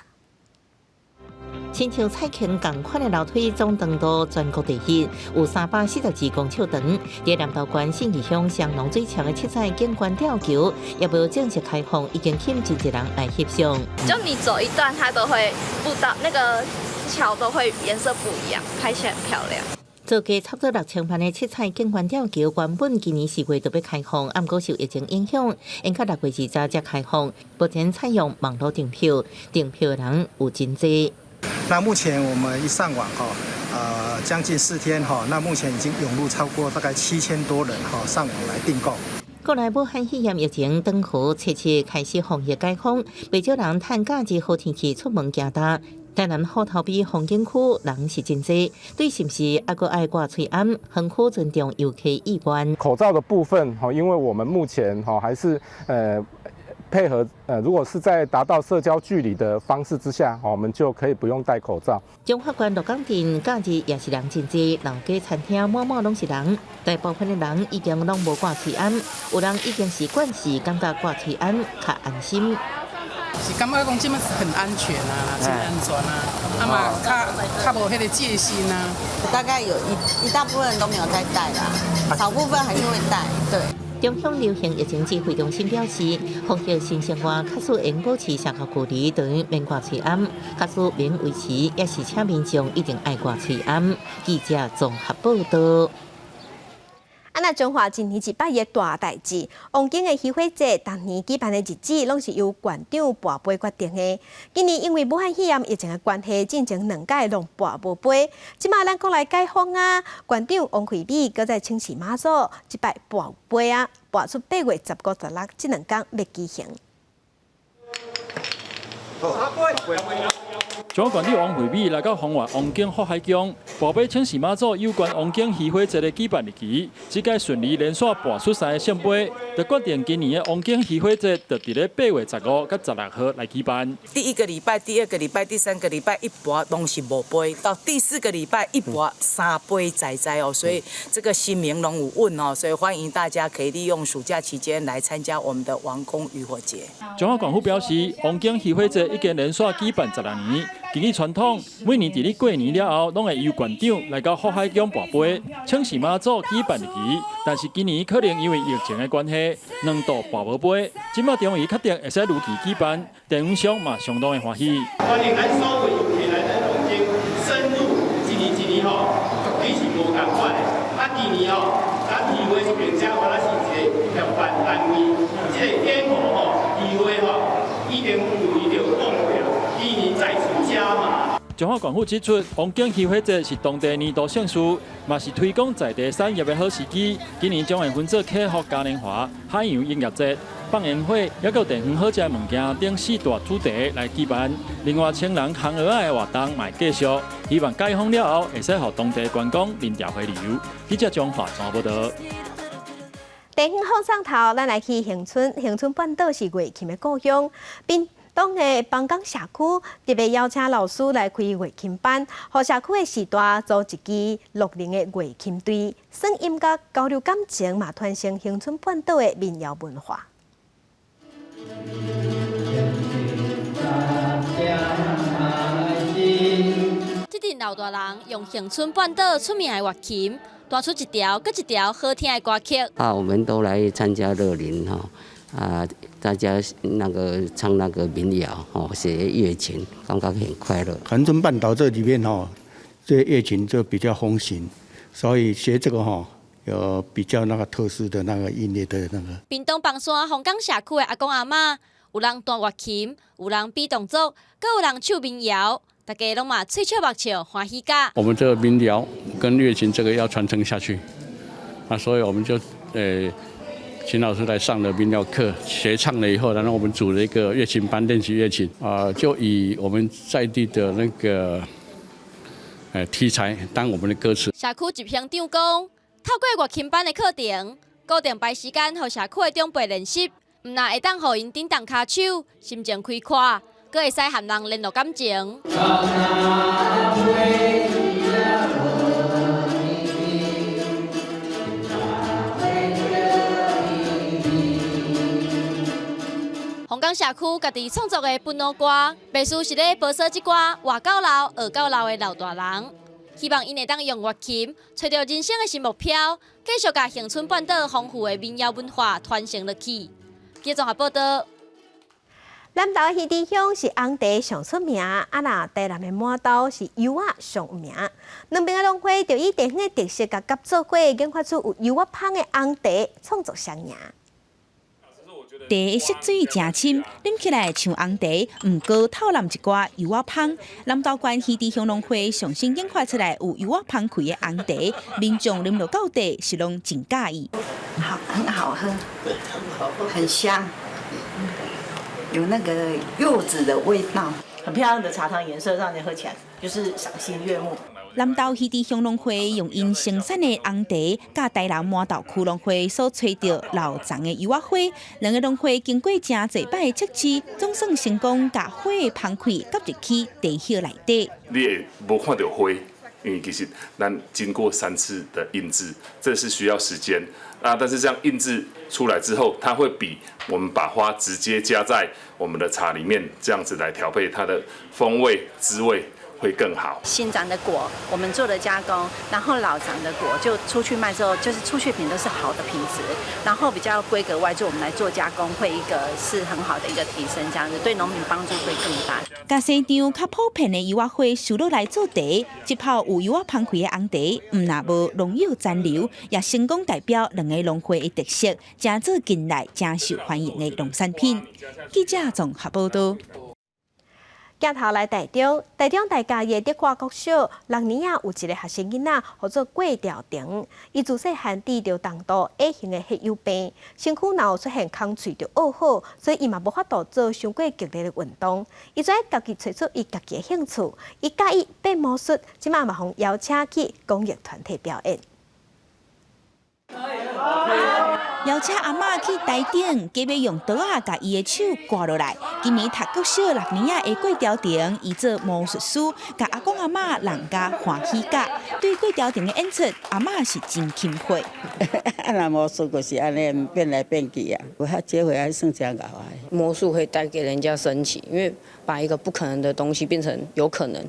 親像菜墘仝款的樓梯總長度全國第一，有342公尺長。佇南投縣信義鄉雙龍水牆的七彩景觀吊橋，猶無正式開放，已經吸引真濟人來翕相。就你走一段，它都會不到那個橋都會顏色不一樣，拍起來很漂亮。造價差不多6000萬的七彩景觀吊橋，原本今年4月就欲開放，毋過受疫情影響，延到6月20才開放。目前採用網路訂票，訂票的人有真濟。那目前我們一上網哈，將近4天哈，那目前已經湧入超過大概7000多人哈上網來訂購。國內武漢肺炎疫情當予測試開始防疫解封，袂少人趁假日好天氣出門行踏。台南虎頭埤風景區人是真濟，對是毋是猶閣愛掛喙罨，園區尊重遊客意願。口罩的部分哈，因為我們目前哈還是配合如果是在達到社交距離的方式之下，我們就可以不用戴口罩。彰化縣鹿港鎮假日也是人真濟，老街餐廳滿滿攏是人，大部分的人已經攏無掛喙罨，有人已經習慣勢，感覺掛喙罨較安心。是感覺講這馬很安全啊，真安全啊，啊嘛較較無彼個戒心啊。大概有一大部分人都沒有在戴啦，少部分還是會戴，對。中央流行疫情指揮中心表示，防疫新生活假使會保持社交距離，就免掛喙罨；假使免維持，抑是請民眾一定愛掛喙罨。記者綜合報道。啊，那彰化一年一擺的大代誌，王景的魚火節，逐年舉辦的日子，攏是由縣長跋杯決定的。今年因為武漢肺炎疫情的關係，進前兩屆攏跋無杯。這馬咱國內解封啊，縣長王惠美閣再請示媽祖，這擺跋杯啊，跋出8月15、16這兩工欲舉行。彰化縣長王惠美來到豐原王景福海宮，跋杯請示媽祖有關王景魚火節的舉辦日期。這屆順利連續跋出三个聖杯，就決定今年的王景魚火節就佇咧8月15佮16號來舉辦。第一個禮拜、第二個禮拜、第三個禮拜一跋攏是無杯，到第四個禮拜一跋三杯在在哦，所以這個神明攏有允哦，所以歡迎大家可以利用暑假期間來參加我們的王宮魚火節。彰化縣府表示，王景魚火節已經連續舉辦16年。根據傳統，每年佇咧過年了後，攏會由縣長來到福海宮跋杯，請示媽祖舉辦日期。但是今年可能因為疫情的關係，兩度跋無杯。這馬終於確定會使如期舉辦，地方上嘛相當的歡喜。歡迎咱所有遊客來咱王景深入一年一年吼，絕對是無仝款的。啊，今年吼，咱漁會這邊遮原來是一個協辦單位，這個煙火吼，漁會吼，已經有伊著講過啊，今年再次加碼。彰化縣府指出，王景魚火節是當地年度盛事，嘛是推廣在地產業的好時機。今年將會分做客福嘉年華、海洋音樂節、放煙火，抑閣地方好食的物件等四大主題來舉辦。另外，青人烘蚵仔的活動嘛會繼續，希望解封了後，會使予當地觀光人潮回流。記者彰化綜合報導。地方放送頭，咱來去恆春，恆春半島是月琴的故鄉。屏東的枋港社區特別邀請老師來開月琴班，予社區的序大組一支樂齡的月琴隊，耍音樂交流感情，嘛傳承恆春半島的民謠文化。這陣老大人用恆春半島出名的月琴，彈出一條閣一條好聽的歌曲。啊，我們都來參加樂齡吼，啊，大家那個唱那個民謠吼，學月琴，感覺很快樂。恆春半島這裡面吼，這月琴就比較風行，所以學這個吼有比較那個特殊的那個音樂的那個。屏東枋山鳳岡社區的阿公阿嬤，有人彈月琴，有人比動作，閣有人唱民謠。大家攏嘛喙笑目笑，歡喜甲。我們這個民謠跟月琴這個要傳承下去，啊，所以我們就請老師來上了民謠課，學唱了以後，然後我們組了一個月琴班練習月琴，啊，就以我們在地的那個題材當我們的歌詞。社區執行長講，透過月琴班的課程，固定排時間予社區的長輩練習，毋但會當予𪜶振動跤手，心情開闊。閣會使和人聯絡感情。鳳岡社區家己創作的本土歌，袂輸是咧播說這寡活到老、學到老的老大人，希望𪜶會當用月琴，揣著人生的新目標，繼續共恆春半島豐富的民謠文化傳承落去。記者綜合報導。南投魚池鄉是紅茶上出名，啊若台南的饃頭是柚仔上有名。兩邊的農會就以地方的特色佮合作伙，研發出有柚仔芳的紅茶，創作雙贏。茶的色水誠深，啉起來像紅茶，毋過透湳一寡柚仔芳。南投縣魚池鄉農會上新研發出來有柚仔芳氣的紅茶，民眾啉落到底是攏真佮意。好，很好喝，很香。有那個柚子的味道，很漂亮的茶湯顏色，讓你喝起來就是賞心悅目。南投魚池鄉農會用𪜶生產的紅茶，佮台南饃頭區農會所揣著老欉的柚仔花，兩个農會經過誠濟擺的測試，總算成功共花的芳氣夾入去茶葉內底。你會無看著花，因為其實咱經過3次的印製，這是需要時間啊。但是這樣印製出來之後，它會比我們把花直接加在我們的茶裡面，這樣子來調配它的風味滋味，會更好。新長的果，我們做了加工，然後老長的果就出去賣之後，就是出去品都是好的品質，然後比較規格外，就我們來做加工，會一個是很好的一個提升，這樣子對農民幫助會更大。共生長較普遍的柚仔花收落來做茶，這泡有柚仔芳氣的紅茶，毋若無農藥殘留，也成功代表兩個農會的特色，成做近來誠受歡迎的農產品。記者綜合報道。鏡頭來台中，台中大嘉義德化國小六年仔有一個學生囡仔，號做郭兆婷，伊自細漢得著重度 A 型的血友病，身軀若有出現空喙就惡好，所以伊嘛無法度做傷過激烈的運動。伊就愛家己揣出伊家己的興趣，伊佮意變魔術，這馬嘛予邀請去公益團體表演。邀請阿嬤去台頂，計欲用刀仔共伊的手割落來。今年讀國小六年仔的郭兆婷，伊做魔術師，共阿公阿嬤人家歡喜甲。對郭兆婷的演出，阿嬤是真欽佩。啊，那魔術就是按呢變來變去啊，有遐這回還算誠𠢕啊。魔術會帶給人家神奇，因為把一個不可能的東西變成有可能。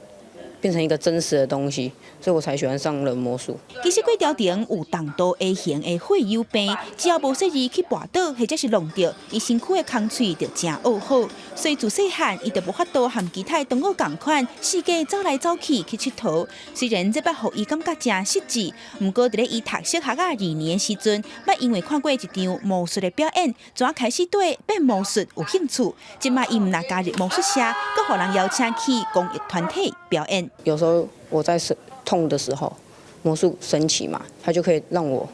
變成一個真實的東西，所以我才喜歡上了魔術。其實郭兆婷有重度 A 型的血友病，只要無細膩去跋倒或者是弄著，伊身軀的空喙就誠惡好。所以自細漢伊就無法度和其他同學仝款，四界走來走去去𨑨迌。雖然這擺予伊感覺誠失志，毋過佇咧伊讀小學仔二年的時陣，捌因為看過一場魔術的表演，就開始對變魔術有興趣。這馬伊毋若加入魔術社，閣予人邀請去公益團體表演。有時候我在痛的時候，魔術神奇嘛，它就可以讓我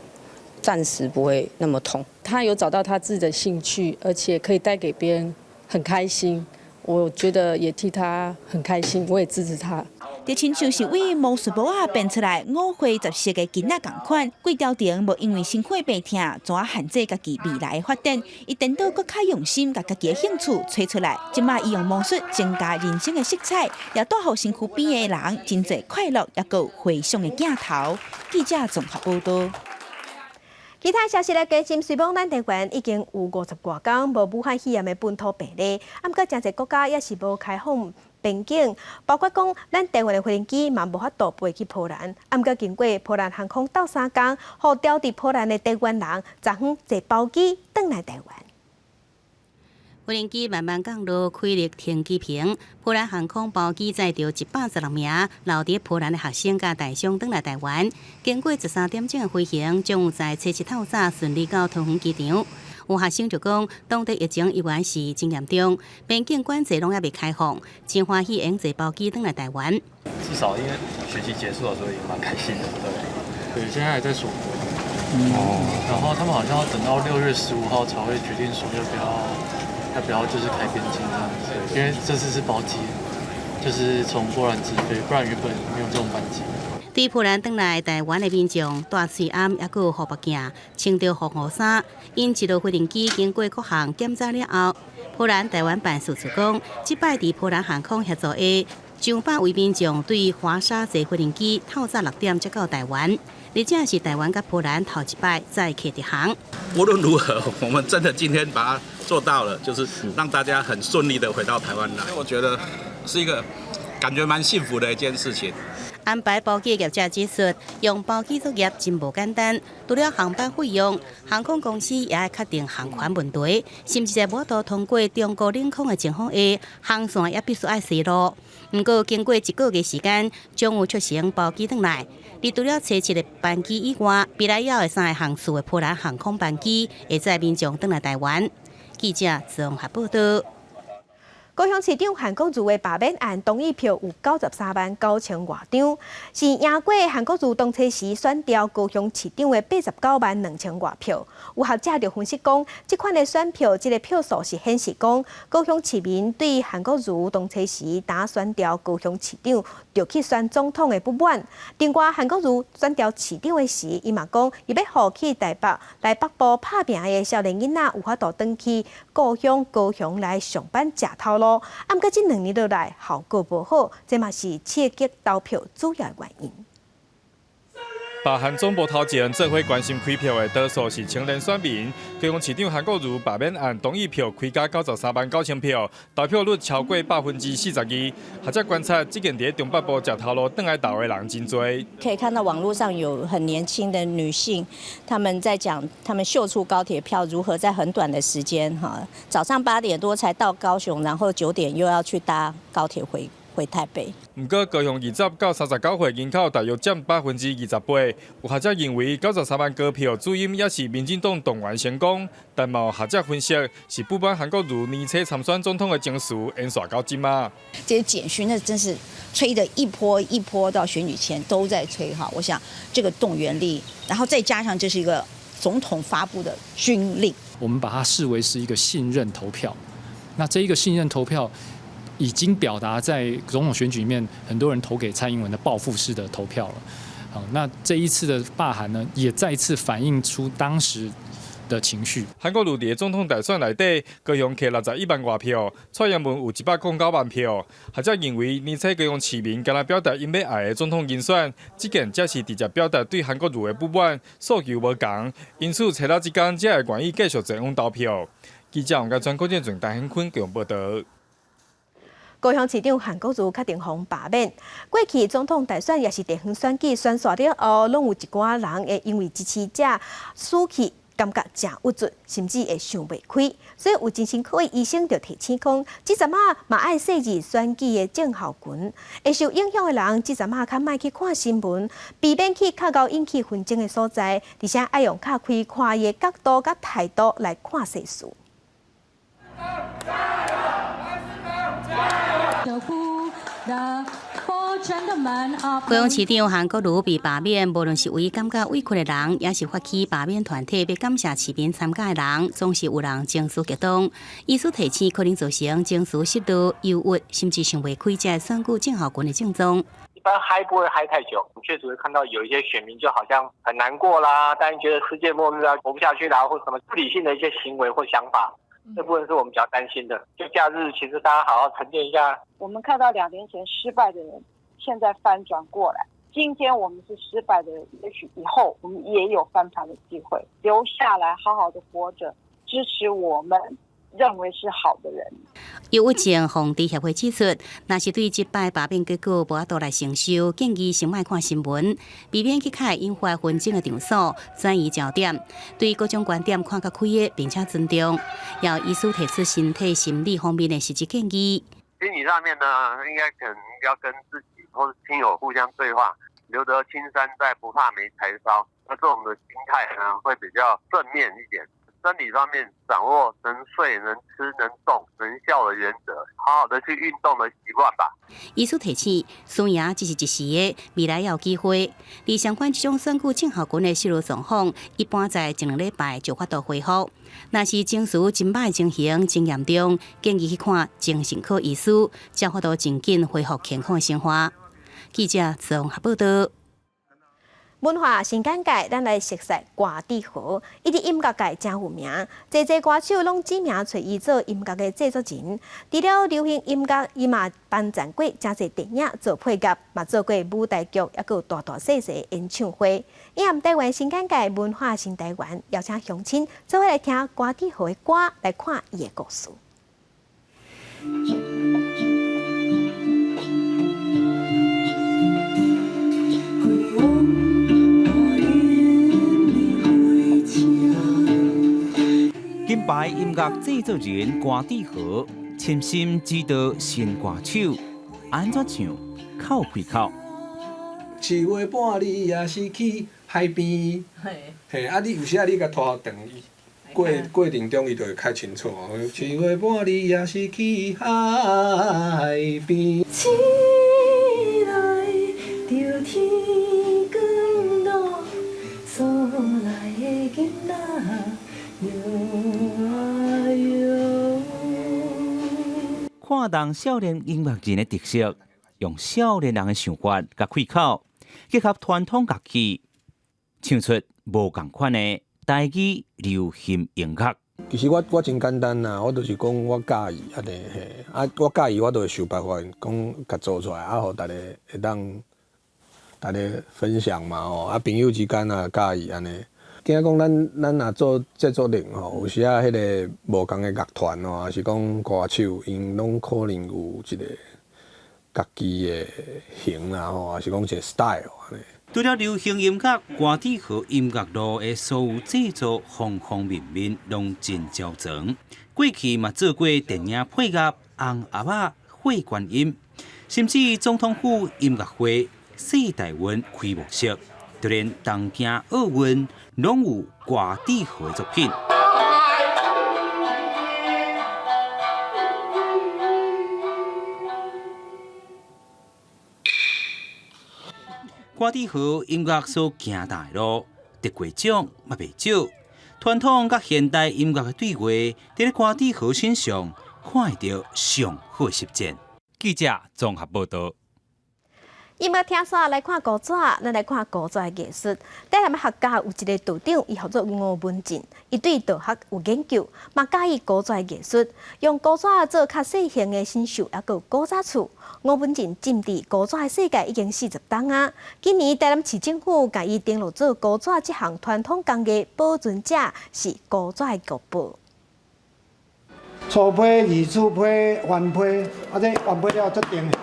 暫時不會那麼痛。他有找到他自己的興趣，而且可以帶給別人很開心，我覺得也替他很開心，我也支持他。就親像是為魔術帽仔變出來五花十色的囡仔仝款，郭兆婷無因為身軀病痛，怎限制家己未來的發展？伊顛倒閣較用心，共家己的興趣揣出來。這馬伊用魔術增加人生的色彩，也帶予身軀邊的人真濟快樂，抑閣有回想的鏡頭。記者綜合報道。其他消息來關心，雖罔咱台灣已經有五十外工無武漢肺炎的本土病例，啊，毋過誠濟國家猶是無開放邊境，包括講咱台灣的飛行機嘛無法度飛去波蘭，啊，毋過經過波蘭航空鬥相共，予牢佇波蘭的台灣人昨昏坐包機轉來台灣。飛行機慢慢降落，開入停機坪。波蘭航空包機載著116名留佇波蘭的學生佮台商轉來台灣。經過13點鐘的飛行，終於在初七透早順利到桃園機場。有學生就講，當地疫情依然是真嚴重，邊境管制攏猶未開放，真歡喜會坐包機轉來台灣。至少因為學期結束了，所以蠻開心的。對，對，現在還在鎖國。哦。然後他們好像要等到6月15號才會決定說要不要就是開邊境這樣子，因為這次是包機，就是從波蘭直飛，不然原本沒有這種班機。對波蘭轉來台灣的民眾，戴喙罨猶閣有護目鏡，穿著防護衫，𪜶一落飛行機經過各項檢查了後，波蘭台灣辦事處講，這擺佇波蘭航空協助下，上百位民眾對華沙坐飛行機透早6點才到台灣，而這是台灣佮波蘭頭一擺載客直航。無論如何，我們真的今天把它做到了，就是讓大家很順利的回到台灣來。我覺得是一個感覺蠻幸福的一件事情。安排包機業者指出，用包機作業真無簡單，除了航班費用，航空公司也愛確定航權問題，甚至在無法度通過中國領空的情況下，航線也必須愛西路。毋過經過一個月時間，終於促成包機轉來。而除了初七的班機以外，未來猶有三個航次的波蘭航空班機會載民眾轉來台灣。記者綜合報道。高雄市長韓國瑜的罷免案同意票有93萬9千外張，是贏過韓國瑜當初時選調高雄市長的89萬2千外票。有學者就分析講，這款的選票，這個票數是顯示講高雄市民對韓國瑜當初時打選調高雄市長，就去選總統的不滿。另外，韓國瑜選調市長的時，伊嘛講，伊欲予去台北來北部拍拚的少年囡仔有法度轉去故鄉高雄來上班食頭路。啊，毋過這兩年落來效果無好，這嘛是刺激投票主要原因。罷韓總部頭前做伙關心開票的多數是青年選民。高雄市長韓國瑜罷免案同意票開加93萬9千票，投票率超過42%。學者觀察，這間佇中北部食頭路轉來投的人真濟。可以看到網絡上有很年輕的女性，他們在講，他們秀出高鐵票如何在很短的時間，哈，早上8點多才到高雄，然後9點又要去搭高鐵回台北。毋過高雄20到39歲人口大約佔28%。有學者認為93萬高票主因也是民進黨動員成功，但嘛有學者分析是不滿韓國瑜年初參選總統的情緒延續到這馬。這些簡訊那真是吹得一波一波到選舉前都在吹哈，我想這個動員力，然後再加上這是一個總統發布的軍令，我們把它視為是一個信任投票，那這一個信任投票，已經表達在總統選舉裡面，很多人投給蔡英文的報復式的投票了。好，那這一次的罷韓呢，也再次反映出當時的情緒。韓國瑜佇總統大選內底，高雄摕61萬外票，蔡英文有109萬票。學者認為，年初高雄市民敢若表達𪜶欲愛的總統人選，這件才是直接表達對韓國瑜的不滿，訴求無仝，因此初六這工才會願意繼續前往投票。記者王家川、郭建俊、陳顯坤高雄報導。高雄市長韓國瑜確定予罷免，過去總統大選也是地方選舉選煞了後，攏有一寡人會因為支持者死去，感覺誠鬱卒，甚至會想袂開。所以有精神科醫生就提醒講，這陣仔嘛愛細緻選舉的症候群，會受影響的人，這陣仔較莫去看新聞，避免去較𠢕引起紛爭的所在，而且愛用較開闊的角度佮態度來看世事。加油！高雄市長韓國瑜被罷免，無論是為感覺委屈的人，抑是發起罷免團體欲感謝市民參加的人，總是有人情緒激動。醫師提醒，可能造成情緒失落、憂鬱，甚至想袂開，這選舉症候群的症狀。一般嗨不會嗨太久，你確實會看到有一些選民就好像很難過啦，但是覺得世界末日啊，活不下去啦，或什麼不理性的一些行為或想法。這部分是我們比較擔心的。就假日，其實大家好好沉澱一下。我們看到2年前失敗的人，現在翻轉過來。今天我們是失敗的人，也許以後我們也有翻盤的機會。留下來好好的活着，支持我們認為是好的人。憂鬱症防治協會指出，若是對這擺罷免結果無法度來承受，建議先莫看新聞，避免去較引發紛爭的場所，轉移焦點，對各種觀點看較開的，並且尊重。也醫師提出身體、心理方面的實質建議。心理上面呢，應該可能要跟自己或者親友互相對話，留得青山在，不怕沒柴燒。那這種的心態呢，會比較正面一點。生理方面，掌握能睡、能吃、能動、能笑的原則，好好的去運動的習慣吧。醫師提醒，輸贏只是一時的，未來也有機會。而相關這種選舉症候群的失落狀況，一般在一兩禮拜就有法度恢復。若是情緒真歹情形真嚴重，建議去看精神科醫師，才有法度盡緊恢復健康的生活。記者綜合報導。文化新簡介，咱來熟悉郭志豪，伊佇音樂界誠有名，濟濟歌手攏指名揣伊做音樂的製作人。除了流行音樂，伊嘛幫贊過誠濟電影做配樂，嘛做過舞台劇，抑閣有大大細細的演唱會。以下台灣新簡介，文化新台灣，邀請鄉親做伙來聽郭志豪的歌，來看伊的故事。金牌音樂製作人郭志豪，潛心指導新歌手，按怎唱，較有開口。七月半你也是去海邊，嘿，啊你有時啊你共拖長，過程中伊就會較清楚。七月半你也是去海邊。醒來著天光落，所來的囡仔搖啊搖。看重少年音樂人的特色，用少年人的想法佮開口，結合傳統樂器，唱出無仝款的台語流行音樂。其實我真簡單啦，我就是講我佮意按呢嘿，啊我佮意我就會想辦法講共做出來，啊予大家會當，逐家分享嘛吼，啊朋友之間也佮意按呢。驚講咱咱若做製作人吼，有時仔彼个無仝的樂團吼，抑是講歌手，𪜶攏可能有一个家己的型啦吼，抑是講一个 style 按呢。除了流行音樂，歌仔和音樂路的所有製作方方面面攏真周全。過去嘛做過電影配樂、紅盒仔、火觀音，甚至總統府音樂會、世大運開幕式，就連東京奧運攏有歌仔和的作品。歌仔和音樂所行的路，得過獎嘛袂少。傳統佮現代音樂的對話，佇咧歌仔和身上看會著上好的實踐。記者綜合報導。音樂聽煞來看古紙，咱來看古紙的藝術。台南學家有一個道長，伊號做吳文進，伊對道學有研究，嘛佮意古紙的藝術，用古紙做較細型的神獸，抑閣有古早厝。吳文進浸佇古紙的世界已經40冬啊！今年台南市政府共伊登錄做古紙這項傳統工藝保存者，是古紙的國寶。粗批、二次批、原批，啊這原批了足重的，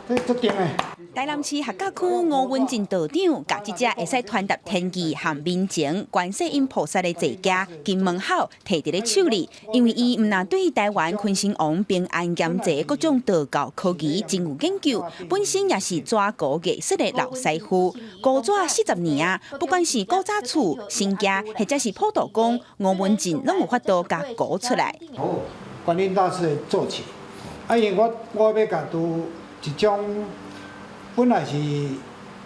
這足重的。台南市學甲區吳文進道長，共這隻會使傳達天意和民情、觀世音菩薩的坐騎金門口提佇咧手裡，因為伊毋但對台灣坤生王平安兼濟各種道教科儀真有研究，本身也是紙糊藝術的老師傅。古紙40年啊，不管是古早厝、新家，或者是普渡宮，吳文進攏有法度共糊出來。好，觀音大士的坐騎，啊，因為我我欲共拄一種。本來是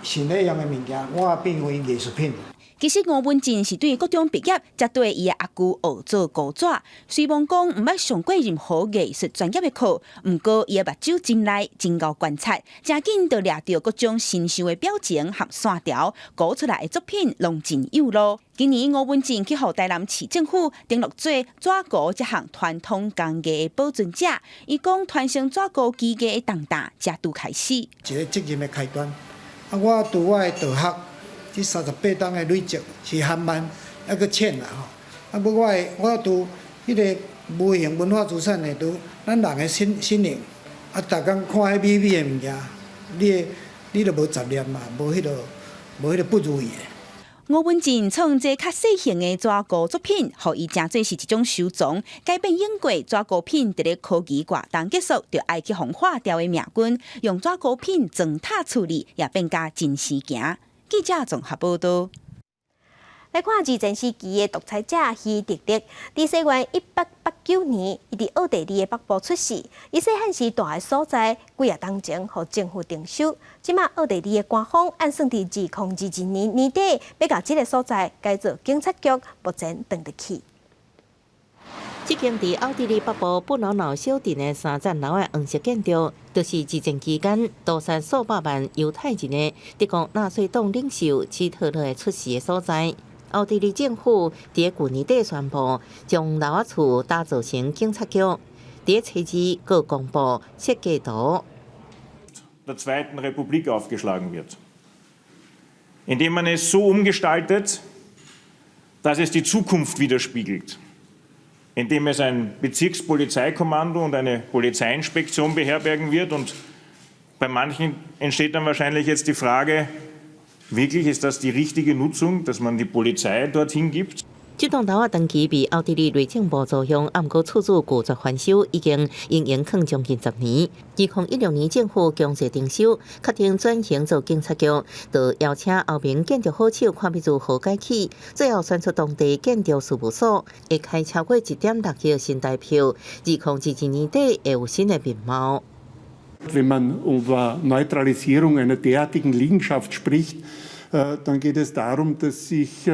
神咧用的物件，我也變為藝術品。其實吳文進是對國中畢業，才綴伊的阿舅學做古紙。雖罔講毋捌上過任何藝術專業的課，毋過伊的目睭真利，真𠢕觀察，誠緊就掠著各種神獸的表情和線條，糊出來的作品攏真有路。今年吳文進去予台南市政府登錄做紙糊這項傳統工藝的保存者，伊講傳承紙糊技藝的重擔才拄開始。一個責任的開端。啊，我對我的道學，這38冬的累積是含慢，猶閣淺啦吼。啊，閣我的我對彼个無形文化資產的，對咱人的心心靈，啊，逐工看彼美美的物件，你你就無雜念嘛，無彼个無彼个不如意的。吳文進創這較細型的紙糊作品，予伊誠做是一種收藏，改變英國紙糊品佇咧科技活動結束，就愛去予化掉的命運，用紙糊品裝塔處理，也變甲真生行。記者綜合報導。來看二戰時期的獨裁者希特勒，佇西元1889年，伊佇奧地利的北部出世。伊細漢時蹛的所在，幾仔冬前予政府徵收。這馬奧地利的官方按算佇2022年年底，欲共這个所在改做警察局，目前轉得去。這間佇奧地利北部布勞瑙小鎮的三層樓的黃色建築，就是二戰期間屠殺數百萬猶太人的德國納粹黨領袖希特勒的出世的所在。奧地利政府佇舊年底宣布，將樓仔厝打造成警察局。佇初二閣公布設計圖。 Der Zweiten Republik aufgeschlagen wird, indem man es so umgestaltet, dass es die Zukunft widerspiegelt, indem es ein Bezirkspolizeikommando und eine Polizeiinspektion beherbergen wird. Und bei manchen entsteht dann wahrscheinlich jetzt die Frage, wirklich ist das die richtige Nutzung, dass man die Polizei dorthin gibt? 這棟樓仔長期被奧地利內政部租用，啊，毋過厝主拒絕翻修，已經營營囥將近10年。2016年政府強制徵收，確定轉型做警察局，就邀請歐盟建築好手看欲如何改起，最後選出當地建築事務所，會開超過1.6億新台票。2022年底會有新的面貌。 Wenn man über Neutralisierung einer derartigen Liegenschaft spricht, dann geht es darum, dass sich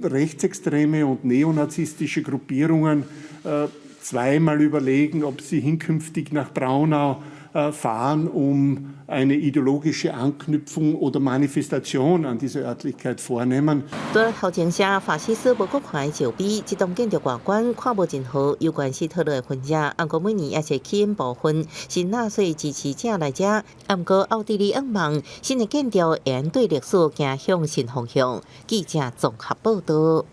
rechtsextreme und neonazistische Gruppierungen zweimal überlegen, ob sie hinkünftig nach Braunau Fahren, um eine ideologische Anknüpfung oder Manifestation an dieser Örtlichkeit vornehmen。除了頭前寫法西斯無國看的石碑，這棟建築外觀看無任何有關希特勒的痕跡。毋過每年也是吸引部分是納粹支持者來遮。毋過奧地利向望新的建築會對歷史走向新方向。記者綜合報導。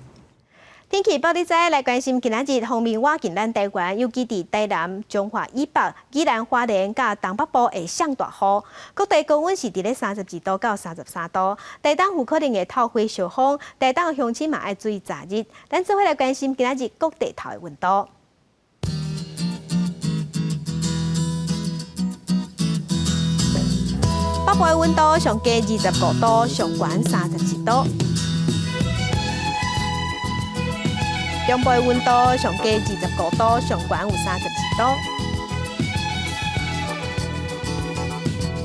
天氣報你知，來關心今仔日鋒面倚近咱台灣，尤其佇台南、彰化以北、宜蘭花蓮佮東北部會上大雨。各地高溫是佇咧32度到33度。台東有可能會透火燒風，台東鄉親嘛愛注意炸熱。咱做伙來關心今仔日各地頭的溫度。北部的溫度上低25度，上懸31度。中部的溫度上低25度，上懸有32度。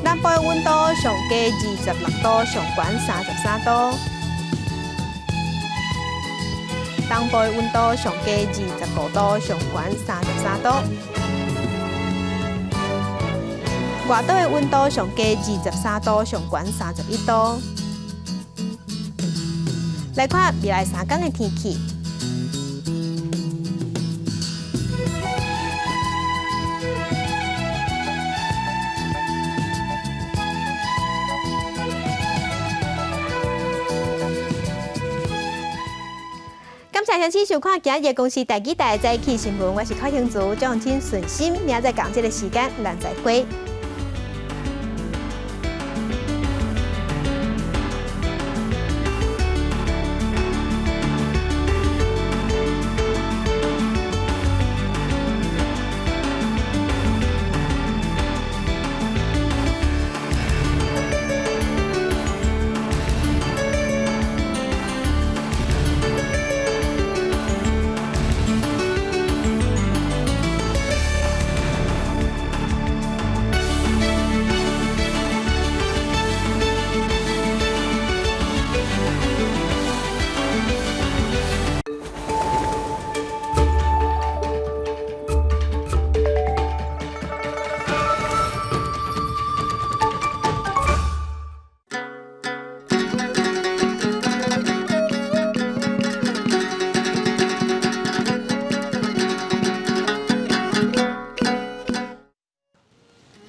南部的溫度上低26度，上懸33度。東部的溫度上低25度，上懸33度。外島的溫度上低23度，上懸31度。來看未來三天的天氣。感謝詳細收看今日公視第幾台早起新聞，我是柯興竹，祝請順心，明仔載仝這个時間，咱再會。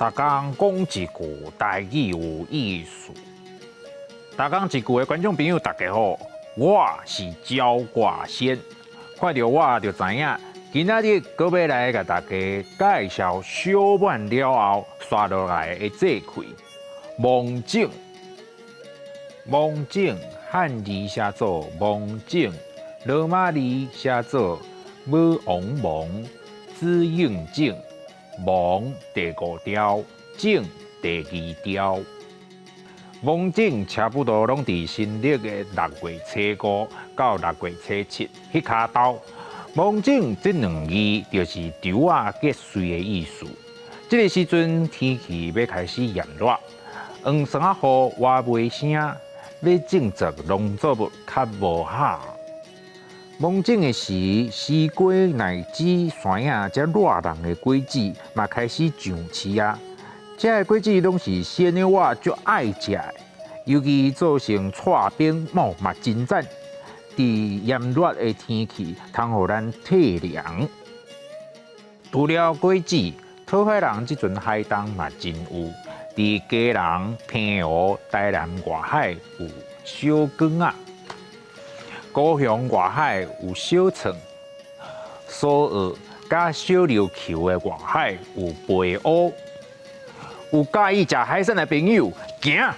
逐工講一句台語有意思。逐工一句的觀眾朋友，大家好，我是焦掛仙。看著我就知影，今仔日閣欲來共大家介紹小滿了後煞落來的節氣——芒種。芒種漢字寫做芒種，羅馬字寫做武王芒，子應種。芒第五條，種第二條。芒種差不多攏佇新曆的六月初五到六月初七彼跤頭。芒種這兩字就是稻仔結穗的意思。這个時陣天氣欲開始炎熱，黃霜仔雨倚袂聲，欲種植農作物較無好。芒種的時，西瓜、奶子、山仔這熱人的果子嘛開始上市啊！這个果子攏是鮮的，我足愛食的，尤其做成刨冰，哦嘛真讚。佇炎熱的天氣，通予咱退涼。除了果子，討海人這陣海東嘛真有。佇基隆、澎湖、台南外海有小卷仔。高雄外海有小創、蘇澳佮小琉球的外海有白烏。有佮意食海產的朋友，行，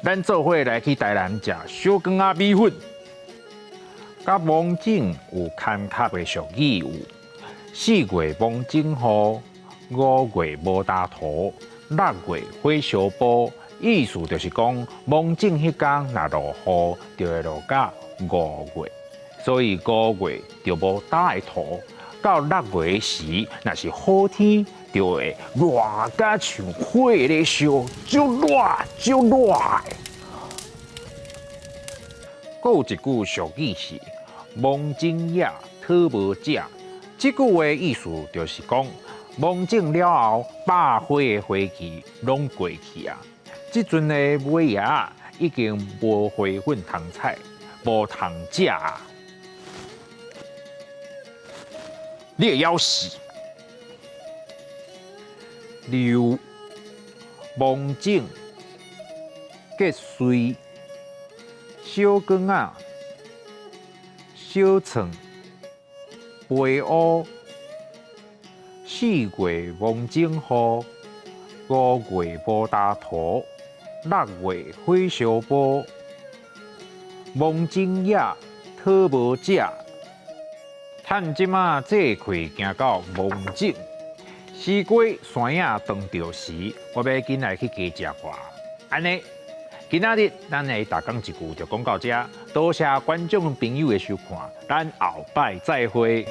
咱做伙來去台南食小卷仔米粉。佮芒種有牽合的俗語有：四月芒種雨，五月無焦土，六月火燒埔。意思就是講，芒種彼工若落雨，就會落到五月，所以五月就無焦的土。到六月時，若是好天，就會熱甲像火咧燒，足熱足熱的。閣有一句俗語是“芒種野，討無食”，這句話意思就是講，芒種了後，百花的花期攏過去啊。這陣的尾仔已經無花粉通採，無通食啊！你會枵死。劉芒種結穗小光仔小蒜白烏4月芒種雨，5月無焦塗，6月火燒埔，芒種野討無食。趁這馬這氣行到芒種，西瓜山影當著時，我欲緊來去加食寡。按呢，今仔日咱的逐工一句就講到這，多謝觀眾朋友的收看，咱後擺再會。